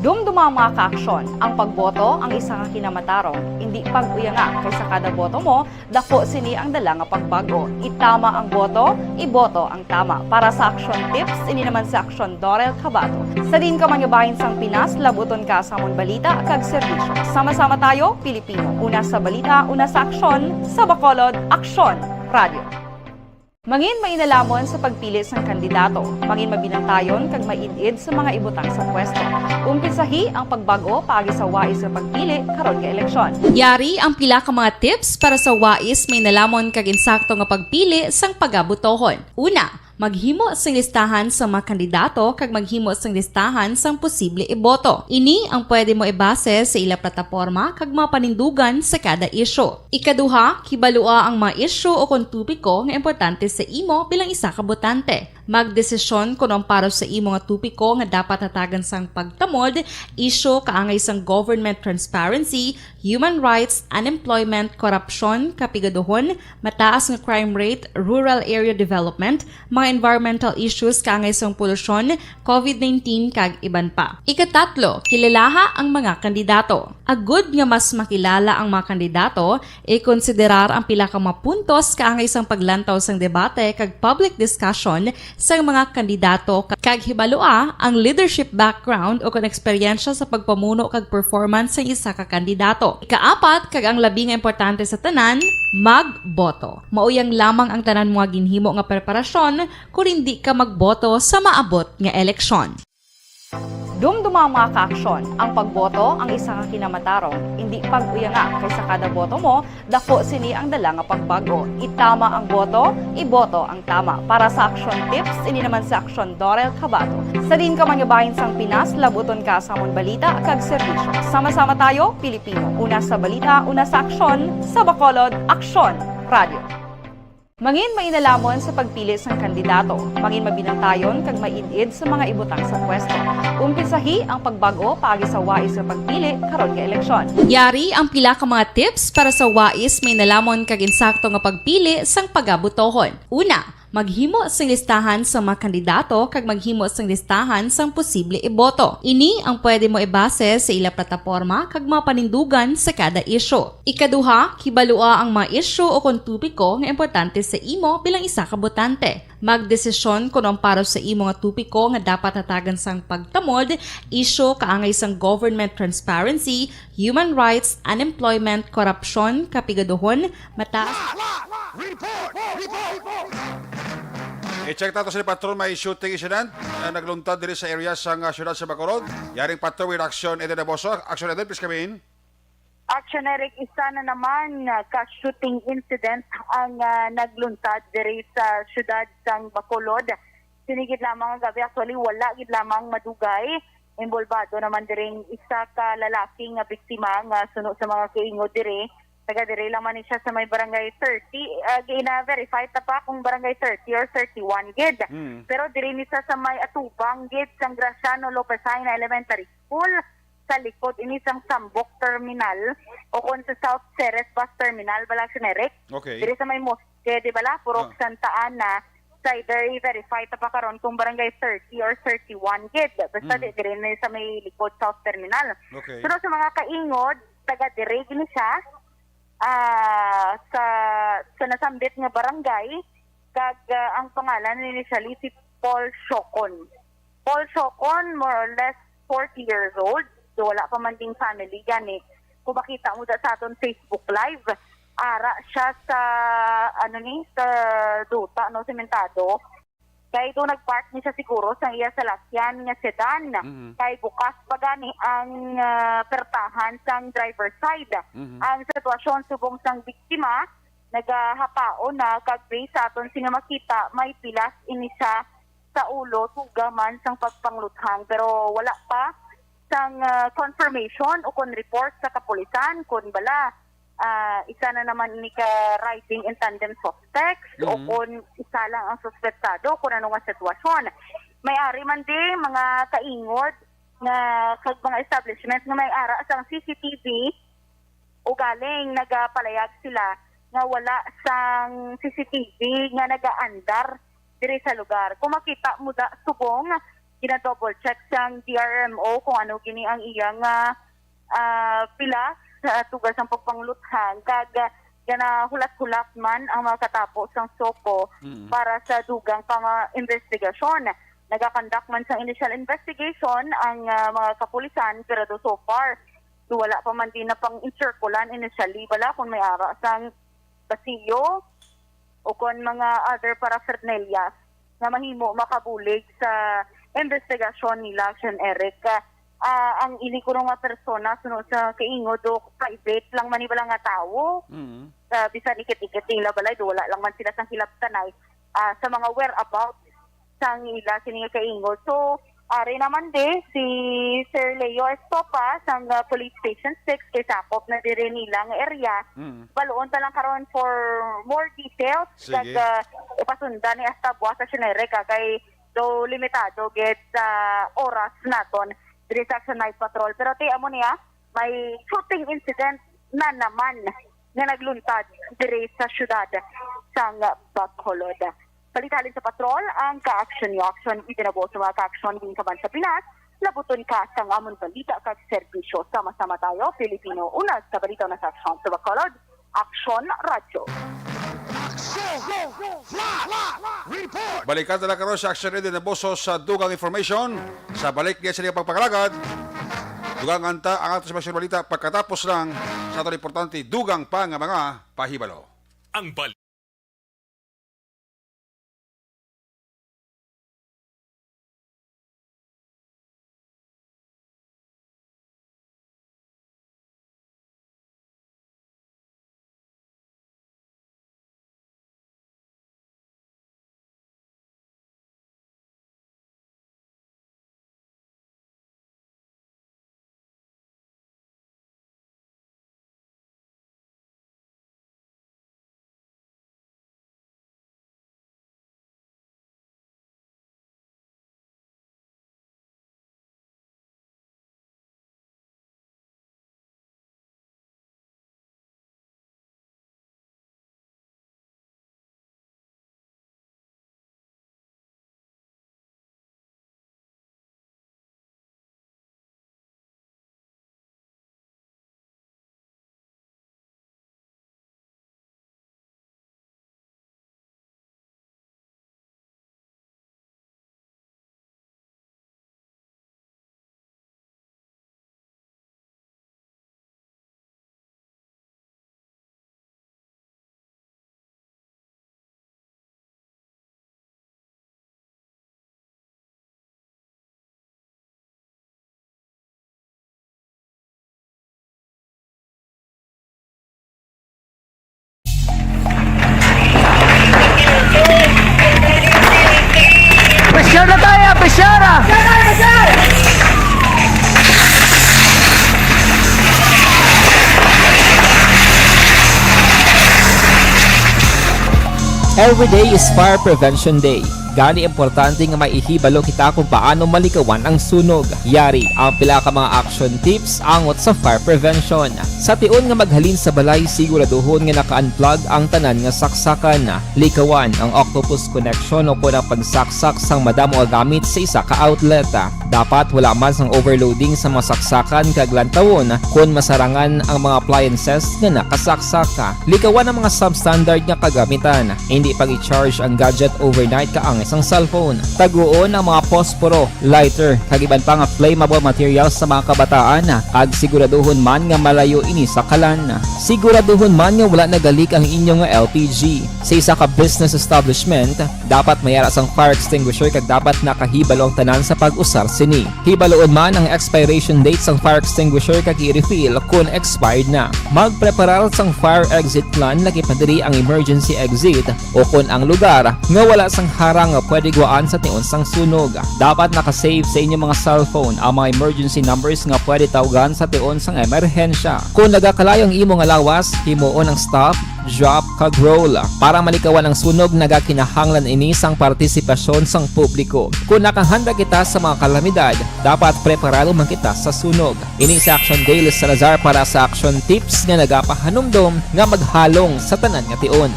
Dumduma ang mga kaaksyon. Ang pagboto ang isa ka kinamatarong. Indi pag-uyanga, kay sa kada boto mo, daku sini ang dala nga pagbag-o. Itama ang boto, iboto ang tama. Para sa Action Tips, ini naman si Action Dorel Cabato. Sa diin ka man nga bahin sang Pinas, labuton ka sa amon balita kag serbisyo. Sama-sama tayo, Pilipino. Una sa balita, una sa aksyon, sa Bacolod, Aksyon Radyo. Mangin mainalamon sa pagpili sang kandidato. Mangin mabinantayon kag maid-id sa mga ibutang sa pwesto. Umpisahi ang pagbag-o paagi sa wais nga pagpili karon nga eleksyon. Yari ang pila ka mga tips para sa wais, mainalamon kag insakto nga pagpili sang pagabotohon. Una, maghimo sing listahan sa mga kandidato kag maghimo sing listahan sang posible iboto. Ini ang pwede mo ibase sa ila plataporma kag mga panindugan sa kada isyu. Ikaduha, kibalua ang mga isyu o kon topiko nga importante sa imo bilang isa ka botante. Magdesisyon kon ang para sa imo nga topiko nga dapat hatagan sang pagtamod, isyu kaangay sang government transparency, human rights, unemployment, korupsyon, kapigaduhon, mataas nga crime rate, rural area development, mga environmental issues kaangay sang polusyon, covid nineteen, kag iban pa. Ikatatlo, kilalaha ang mga kandidato. Agud nga mas makilala ang mga kandidato, ikonsiderar ang pila ka mga puntos kaangay sang paglantaw sang debate kag public discussion sang mga kandidato, kag hibalua ang leadership background o kon eksperyensya sa pagpamuno kag performance sang isa ka kandidato. Ikaapat, kag ang labi nga importante sa tanan, magboto. Mao yang lamang ang tanan mo nga ginhimo nga preparasyon kon indi ka magboto sa maabot nga eleksyon. Dumduma ang mga kaaksyon. Ang pagboto ang isa ka kinamatarong. Indi pag-uyanga, kay sa kada boto mo, dako sini ang dala nga pagbag-o. Itama ang boto, iboto ang tama. Para sa Aksyon Tips, ini naman si Aksyon Dorel Cabato. Sa diin ka man nga bahin sang Pinas, labuton ka sa amon balita kag serbisyo. Sama-sama tayo, Pilipino. Una sa balita, una sa aksyon, sa Bacolod, Aksyon Radio. Mangin mainalamon sa pagpili sang kandidato. Mangin mabinantayon kag maid-id sa mga ibutang sa pwesto. Umpisahi ang pagbag-o paagi sa wais nga pagpili karon nga eleksyon. Yari ang pila ka mga tips para sa wais, mainalamon kag insakto nga pagpili sang pagabotohon. Una, maghimo sing listahan sa mga kandidato kag maghimo sing listahan sang posible iboto. Ini ang pwede mo ibase sa ila plataporma kag mga panindugan sa kada isyu. Ikaduha, kibalua ang mga isyu o kon topiko nga importante sa imo bilang isa ka botante. Magdesisyon kon ang para sa imo nga topiko nga dapat hatagan sang pagtamod, isyu kaangay sang government transparency, human rights, unemployment, korupsyon, kapigaduhon, mataas I-check nato sa patron, may shooting incident na nagluntad diri sa area sang, ah, siyudad sa Bacolod. Yaring patron with Action Eden Aboso. Action Eden, please come in. Action Eric, isa na naman nga ka shooting incident ang, ah, nagluntad diri sa siyudad sang Bacolod. Sinigit lamang ang gabi, actually wala gid lamang madugay. Involbado naman diring isa ka lalaki nga biktima nga suno sa mga kaingod diri. Taga diri lang man ni siya sa may barangay thirty, ah, gina-verify ta pa kung barangay thirty or thirty-one gid. Mm. Pero diri ni siya sa may atubang gid sang Graciano Lopez Jaena Elementary School, sa likod ini sang Sambok Terminal o kon sa South Ceres Bus Terminal, bala, Action Eric. Okay. Diri sa may mosque, di bala, Purok Ah. Santa Ana. Sa either i-verify ta pa karon kung barangay thirty or thirty-one gid. Basta Mm. di diri ni sa may likod South Terminal. Okay. Pero sa mga kaingod, taga diri gini siya, ah, sa, sa nasambit nga barangay, kag, ah, ang pangalan initially si Paul Shocon. Paul Shocon, more or less forty years old. So, wala pa man ding family gani. Kung makita mo da sa aton Facebook Live, ara siya sa, ano ni, sa duta, no, sementado. Kay do nag-park ni siya siguro sa iya salakyan nga sedan. Mhm. Kay bukas pa gani ang, ah, pertahan sang driver side. Mhm. Ang sitwasyon subong sang biktima, nagahapaon na, kag based sa aton sini makita, may pilas ini siya sa ulo, tuga man sang pagpangluthang, pero wala pa sang, ah, confirmation o kon report sa kapulisan kon bala, ah, isa na naman ini ka riding in tandem suspects o Mhm. kon isa lang ang suspetsado kon ano nga sitwasyon. May ari man di mga kaingod nga kag mga establishment nga may ara sang C C T V, ugaling nagapalayag sila nga wala sang C C T V nga nagaandar diri sa lugar. Kung makita mo da subong, gina-double check sang D R M O kung ano gini ang iyang, ah, ah, pila sa tugas sang pagpangluthang, kag, ah, ganahulat-hulat man ang mga katapo sang SOCO Mm. para sa dugang pa nga investigasyon. Nagakandak man sang initial investigation ang, ah, mga kapulisan, pero do so far, do wala pa man din na pang-insirkulan initially, bala, kung may ara sang basiyo, o kon mga other paraphernalias nga mahimo makabulig sa investigasyon nila, Shen Eric. Ah, ang ini kuno nga persona, suno sa kaingon, do private lang man ni bala nga tawo. Mm. Ah, bisan ikit-ikit nila balay, do wala lang man sila sang hilabtanay, ah, sa mga whereabouts sang ila sini nga kaingon. So, ari naman di si Sir Leo Estopa sang, ah, Police Station six kay sakop na diri nila nga area. Mm. Baluon ta lang karon for more details. Sige. Kag, ah, ipasundan ni hasta buwas sa Shen Eric, ah, kay do limitado gid sa oras naton diri sa Action Night Patrol. Pero ti amo niya, may shooting incident na naman nga nagluntad diri sa siyudad sang Bacolod. Balita halin sa patrol, ang ka-action ni Action. Itinabo sa mga ka-action din ka man sa Pinas, labuton ka sang amon balita kag serbisyo. Sama-sama tayo, Pilipino. Una sa balita na sa Action sa Bacolod, Action Radyo. Action! Flash! Report! Balikan ta na karon sa Action Ready na boso sa dugang information. Sa balik niya sa iyang pagpangalagad, dugangan ta ang ato sa mga balita pagkatapos lang sa ato importante dugang pa nga mga pahibalo. Ang bal- Pressure na tayo, pressure! Every day is Fire Prevention Day. Gani, importante nga may ihibalo kita kung paano malikawan ang sunog. Yari ang pila ka mga action tips angot sa fire prevention. Sa tion nga maghalin sa balay, siguraduhon nga naka-unplug ang tanan nga saksakan. Likawan ang octopus connection o kon ang pagsaksak sang madamo nga gamit sa isa ka outlet. Dapat wala man sang overloading sa mga saksakan kag lantawon kon masarangan ang mga appliances nga nakasaksak. Likawan ang mga substandard nga kagamitan. Indi pag-i-charge ang gadget overnight kaangay sang cellphone. Taguon ang mga posporo, lighter, kag iban pa nga flammable materials sa mga kabataan, kag siguraduhon man nga malayo ini sa kalan. Siguraduhon man nga wala nagalik ang inyo nga L P G. Sa isa ka business establishment, dapat may ara sang fire extinguisher kag dapat nakahibalo ang tanan sa pag-usar sini. Hibaluon man ang expiration date sang fire extinguisher kag i-refill kon expired na. Magpreparar sang fire exit plan, lakip na diri ang emergency exit o kon ang lugar nga wala sang harang nga pwede gwaan sa tion sang sunog. Dapat naka-save sa inyo mga cellphone ang mga emergency numbers nga pwede tawgan sa tion sang emerhensya. Kon nagakalayo ang imo nga lawas, himuon ang stop, drop, kag roll. Para malikawan ang sunog, nagakinahanglan ini sang partisipasyon sang publiko. Kon nakahanda kita sa mga kalamidad, dapat preparado man kita sa sunog. Ini si Action Dale Salazar para sa Action Tips nga nagapahanumdom nga maghalong sa tanan nga tion.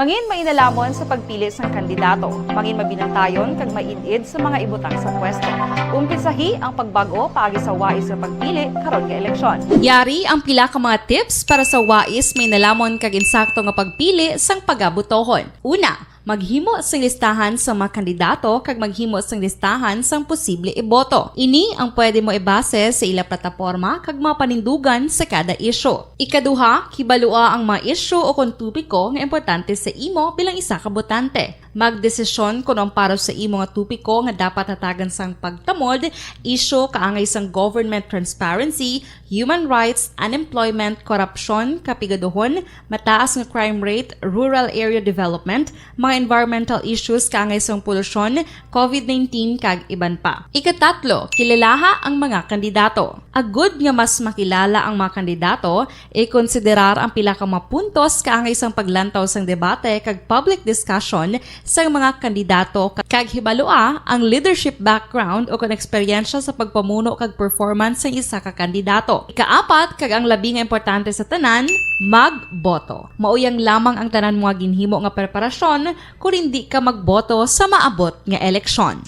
Mangin mainalhamon sa pagpili sang kandidato. Mangin mabinantayon kag maid-id sa mga ibutang sa pwesto. Umpisahi ang pagbag-o paagi sa wais nga pagpili karon nga eleksyon. Yari ang pila ka mga tips para sa wais, mainalhamon kag insakto nga pagpili sang pagabotohon. Una, Maghimo sing listahan sa mga kandidato kag maghimo sing listahan sang posible iboto. Ini ang pwede mo ibase sa ila plataporma kag mga panindugan sa kada isyu. Ikaduha, kibalua ang mga isyu o kon topiko nga importante sa imo bilang isa ka botante. Magdesisyon kon ang para sa imo nga topiko nga dapat hatagan sang pagtamod, isyu kaangay sang government transparency, human rights, unemployment, korupsyon, kapigaduhon, mataas nga crime rate, rural area development, mga environmental issues kaangay sang polusyon, covid nineteen, kag iban pa. Ikatatlo, kilalaha ang mga kandidato. Agud nga mas makilala ang mga kandidato, ikonsiderar ang pila ka mga puntos kaangay sang paglantaw sang debate kag public discussion sang mga kandidato ka-, kag hibalua ang leadership background o kon eksperyensya sa pagpamuno kag performance sang isa ka kandidato. Ikaapat, kag ang labi nga importante sa tanan, magboto. Mao yang lamang ang tanan mo nga ginhimo nga preparasyon kon hindi ka magboto sa maabot nga eleksyon.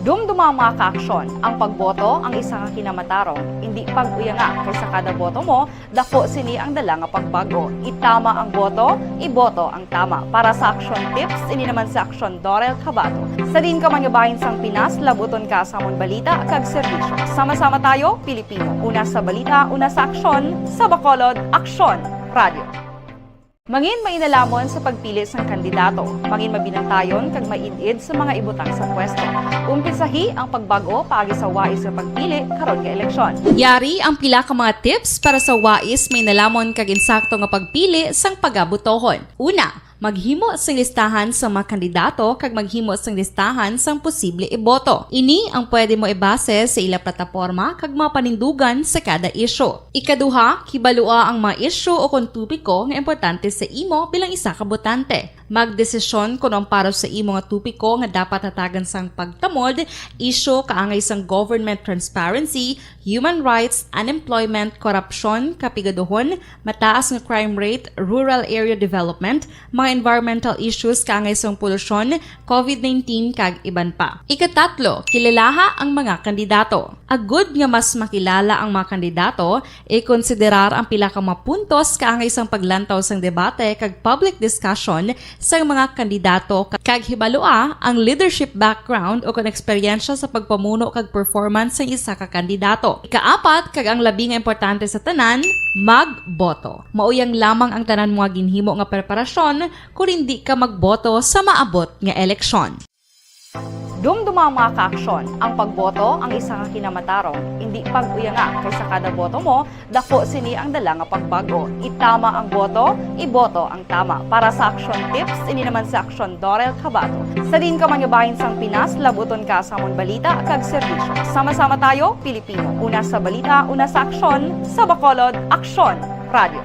Dumduma ang mga kaaksyon. Ang pagboto ang isa ka kinamatarong. Indi pag-uyanga, kay sa kada boto mo, dako sini ang dala nga pagbag-o. Itama ang boto, iboto ang tama. Para sa aksyon tips, ini naman si Aksyon Dorel Cabato. Sa diin ka man nga bahin sang Pinas, labuton ka sa amon balita kag serbisyo. Sama-sama tayo, Pilipino. Una sa balita, una sa aksyon, sa Bacolod, Aksyon Radio. Mangin mainalamon sa pagpili sang kandidato. Mangin mabinantayon kag maid-id sa mga ibutang sa pwesto. Umpisahi ang pagbag-o paagi sa wais nga pagpili karon nga eleksyon. Yari ang pila ka mga tips para sa wais mainalamon kag insakto nga pagpili sang pagabotohon. Una, maghimo sing listahan sa mga kandidato kag maghimo sing listahan sang posible iboto. Ini ang pwede mo ibase sa ila plataporma kag mga panindugan sa kada isyu. Ikaduha, kibalua ang mga isyu o kon topiko nga importante sa imo bilang isa ka botante. Magdesisyon kon ang para sa imo nga topiko nga dapat hatagan sang pagtamod, isyu kaangay sang government transparency, human rights, unemployment, korupsyon, kapigaduhon, mataas nga crime rate, rural area development, mga environmental issues kaangay sang polusyon, covid nineteen, kag iban pa. Ikatatlo, kilalaha ang mga kandidato. Agud nga mas makilala ang mga kandidato, ikonsiderar ang pila ka mga puntos kaangay sang paglantaw sang debate kag public discussion sang mga kandidato ka-, kag hibalua ang leadership background o kon eksperyensya sa pagpamuno kag performance sang isa ka kandidato. Ikaapat, kag ang labi nga importante sa tanan, magboto. Mao yang lamang ang tanan mo nga ginhimo nga preparasyon kon hindi ka magboto sa maabot nga eleksyon. Dumduma ang mga kaaksyon. Ang pagboto ang isa ka kinamatarong. Indi pag-uyanga, kay sa kada boto mo, dako sini ang dala nga pagbag-o. Itama ang boto, iboto ang tama. Para sa aksyon tips, ini naman si Aksyon Dorel Cabato. Sa diin ka man nga bahin sang Pinas, labuton ka sa amon balita kag serbisyo. Sama-sama tayo, Pilipino. Una sa balita, una sa aksyon, sa Bacolod, Aksyon Radio.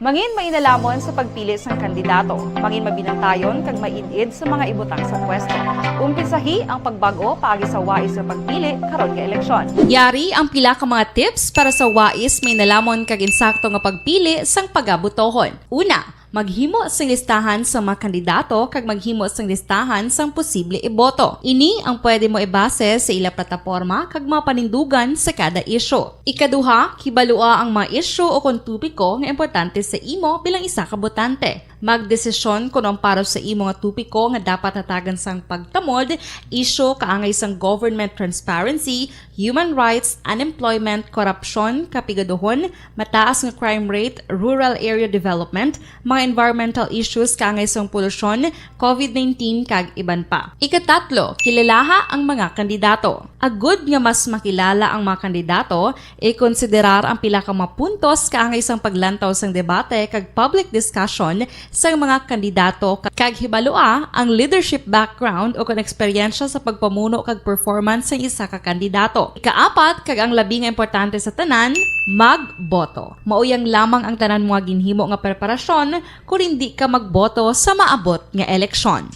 Mangin mainalamon sa pagpili sang kandidato. Mangin mabinantayon kag maid-id sa mga ibutang sa pwesto. Umpisahi ang pagbag-o paagi sa wais nga pagpili karon nga eleksyon. Yari ang pila ka mga tips para sa wais mainalamon kag insakto nga pagpili sang pagabotohon. Una, maghimo sing listahan sa mga kandidato kag maghimo sing listahan sang posible iboto. Ini ang pwede mo ibase sa ila plataporma kag mga panindugan sa kada isyu. Ikaduha, kibalua ang mga isyu o kon topiko nga importante sa imo bilang isa ka botante. Magdesisyon kon ang para sa imo nga topiko nga dapat hatagan sang pagtamod, isyu kaangay sang government transparency, human rights, unemployment, korupsyon, kapigaduhon, mataas nga crime rate, rural area development, mga environmental issues kaangay sang polusyon, covid nineteen, kag iban pa. Ikatatlo, kilalaha ang mga kandidato. Agud nga mas makilala ang mga kandidato, ikonsiderar ang pila ka mga puntos kaangay sang paglantaw sang debate kag public discussion sang mga kandidato ka-, kag hibalua ang leadership background o kon eksperyensya sa pagpamuno kag performance sang isa ka kandidato. Ikaapat, kag ang labi nga importante sa tanan, magboto. Mao yang lamang ang tanan mo nga ginhimo nga preparasyon kon hindi ka magboto sa maabot nga eleksyon.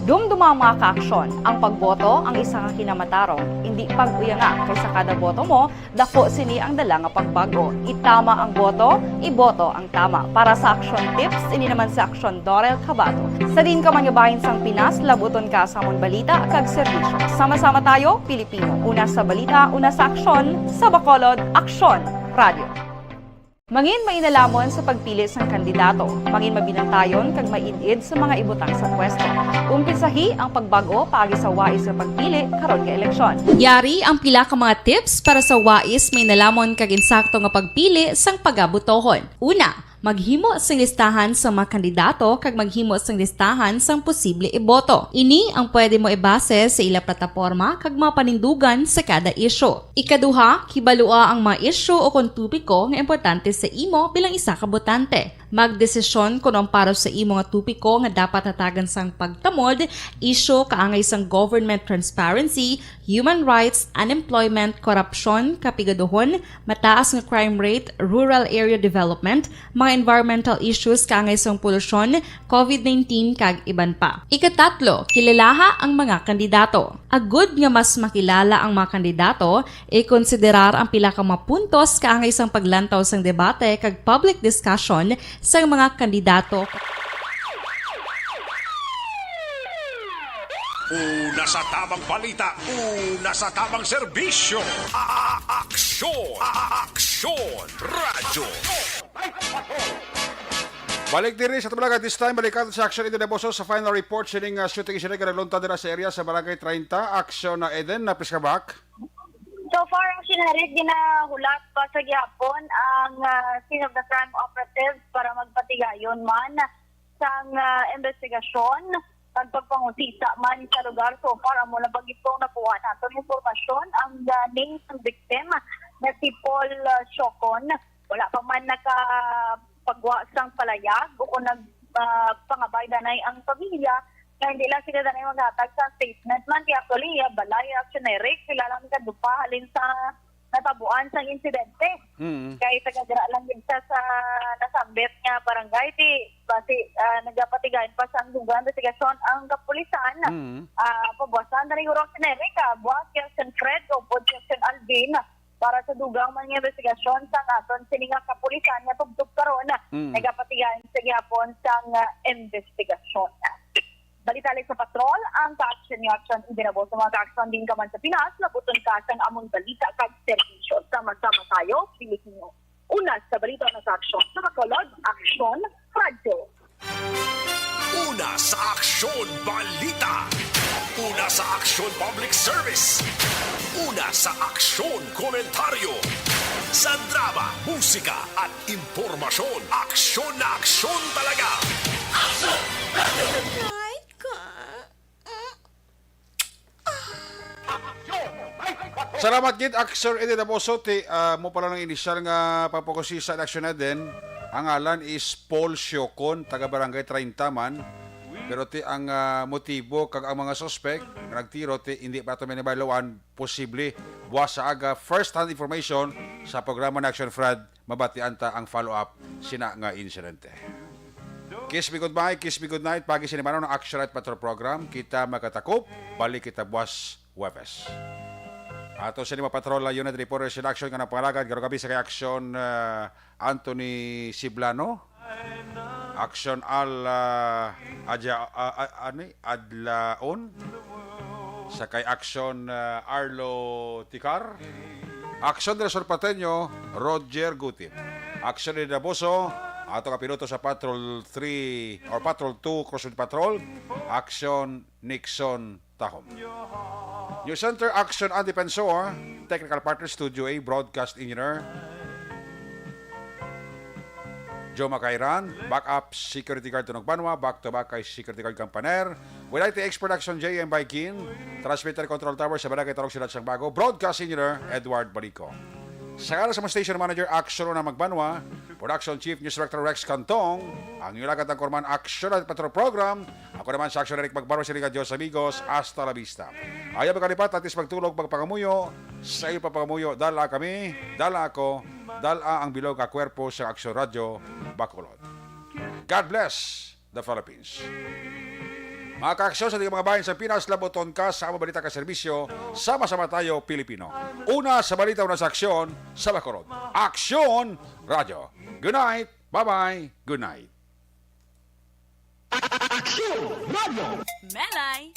Dumduma ang mga kaaksyon. Ang pagboto ang isa ka kinamatarong. Indi pag-uyanga, kay sa kada boto mo, dako sini ang dala nga pagbag-o. Itama ang boto, iboto ang tama. Para sa aksyon tips, ini naman si Aksyon Dorel Cabato. Sa diin ka man nga bahin sang Pinas, labuton ka sa amon balita kag serbisyo. Sama-sama tayo, Pilipino. Una sa balita, una sa aksyon, sa Bacolod, Aksyon Radio. Mangin mainalamon sa pagpili sang kandidato. Mangin mabinantayon kag maid-id sa mga ibutang sa pwesto. Umpisahi ang pagbag-o paagi sa wais nga pagpili karon nga eleksyon. Yari ang pila ka mga tips para sa wais, mainalamon kag insakto nga pagpili sang pagabotohon. Una, maghimo sing listahan sa mga kandidato kag maghimo sing listahan sang posible iboto. Ini ang pwede mo ibase sa ila plataporma kag mga panindugan sa kada isyu. Ikaduha, kibalua ang mga isyu o kon topiko nga importante sa imo bilang isa ka botante. Magdesisyon kon ang para sa imo nga topiko nga dapat hatagan sang pagtamod, isyu kaangay sang government transparency, human rights, unemployment, korupsyon, kapigaduhon, mataas nga crime rate, rural area development, mga environmental issues kaangay sang polusyon, covid nineteen, kag iban pa. Ikatatlo, kilalaha ang mga kandidato. Agud nga mas makilala ang mga kandidato, ikonsiderar ang pila ka mga puntos kaangay sang paglantaw sang debate kag public discussion sang mga kandidato. Una sa tamang balita, una sa tamang serbisyo. A-, a-, aksyon, a-, a-, aksyon, radyo. Balik diri sa Tabalaga, this time balikan sa Action Eden Boso sa final report sining uh, shooting incident nga nagluntad dira sa area sa Barangay treinta. Action na Eden, na piskabak. So far, ang sinarig, ginahulat pa sa gihapon ang ah, scene of the crime operatives para magpatigayon man sang ah, investigasyon kag pagpangusisa man sa lugar. So far, amo lang pagitong nakuha nato nga impormasyon. Ang ah, name sang victim na si Paul ah, Siocon, wala pa man nakapagwa sang palayag o kung nag ah, pangabay danay ang pamilya nga hindi lang sila danay maghatag sa statement man. Kay actually, iya balay, actually, Eric, sila lang nagkadupa halin sa natabuan sang insidente. Mm. Kay taga dira lang gid siya sa nasambit nga barangay, di basi ah, nagapatigayon pa sa dugang investigasyon ang kapulisan. Mm. Ah, pabuwasan na rin siguro ang sinere ka, buwas kay Action Fred o pod kay Action Alvin para sa dugang man nga investigasyon sang aton sini nga kapulisan nga tubtob karon. Mm. Nagapatigayon sa gihapon sang ah, investigasyon. Balita sa patrol, ang ka-action ni Action Ibinabaw sa mga ka-action din ka man sa Pinas, labuton ka sang amon balita kag serbisyo. Sama-sama tayo, Pilipino. Una sa balita na sa aksyon, sa Bacolod, Aksyon Radyo. Una sa aksyon, balita. Una sa aksyon, public service. Una sa aksyon, komentaryo. Sa drama, musika, at impormasyon, aksyon na aksyon talaga. Ay, ka. Salamat gid, Aksyon Eddie Daboso, ti uh, mo pala ng inisyal nga pagpakusisa sa Aksyon Eden. Ang ngalan is Paul Siocon, taga Barangay treinta man. Pero ti ang uh, motibo kag ang mga suspek nga nagtiro ti hindi pa to minibaluan, posible buwas sa aga, first hand information sa programa na Action Fred, mabatian ta ang follow-up sina nga insidente. Kiss me goodbye, kiss me goodnight. Pagi sini manaw ng Action Night Patrol Program. Kita magkatakop, balik kita buwas Huwebes. Ato sa lima patrol na unit reporters in action nga nagpangalagad karong gabi sa kay Action uh, Anthony Siblano, Action Al uh, Adya, uh, uh, ani? Adlaon, sa kay Action uh, Arlo Ticar, Action del Sur Pateño, Roger Gutin, Action de Daboso, ato ka piloto sa Patrol three or Patrol two Crossroad Patrol, Action Nixon Tahom. News Center, Action Andy Pensor, Technical Partner, Studio A, Broadcast Engineer, Joe Macairan, Backup Security Guard Tunog Banwa, Back to Back kay Security Guard Kampaner, with I T X Production, J M Baikin, Transmitter Control Tower sa Barangay Tarong, Siyudad sang Bago, Broadcast Engineer, Edward Balico. Sa ngalan sa mga Station Manager, Action Una Magbanwa, Production Chief, News Director Rex Cantong, ang inyong lagat ang Korman Action at Patrol Program, ako naman sa Action Eric Magbaro, sila ka Diyos amigos, hasta la vista. Ayaw magkalipat, atis magtulog, magpangamuyo, sa iyo papangamuyo, dala kami, dala ako, dala ang bilog nga kwerpo sa Action Radyo, Bacolod. God bless the Philippines. Mga kaaksyon sa mga bayan sa Pinas, labuton ka sa among balita ka serbisyo, sama-sama tayo, Pilipino. Una sa balita, una sa aksyon, sa Bacolod. Aksyon Radyo. Good night, bye-bye, good night. Aksyon Radyo. Melay.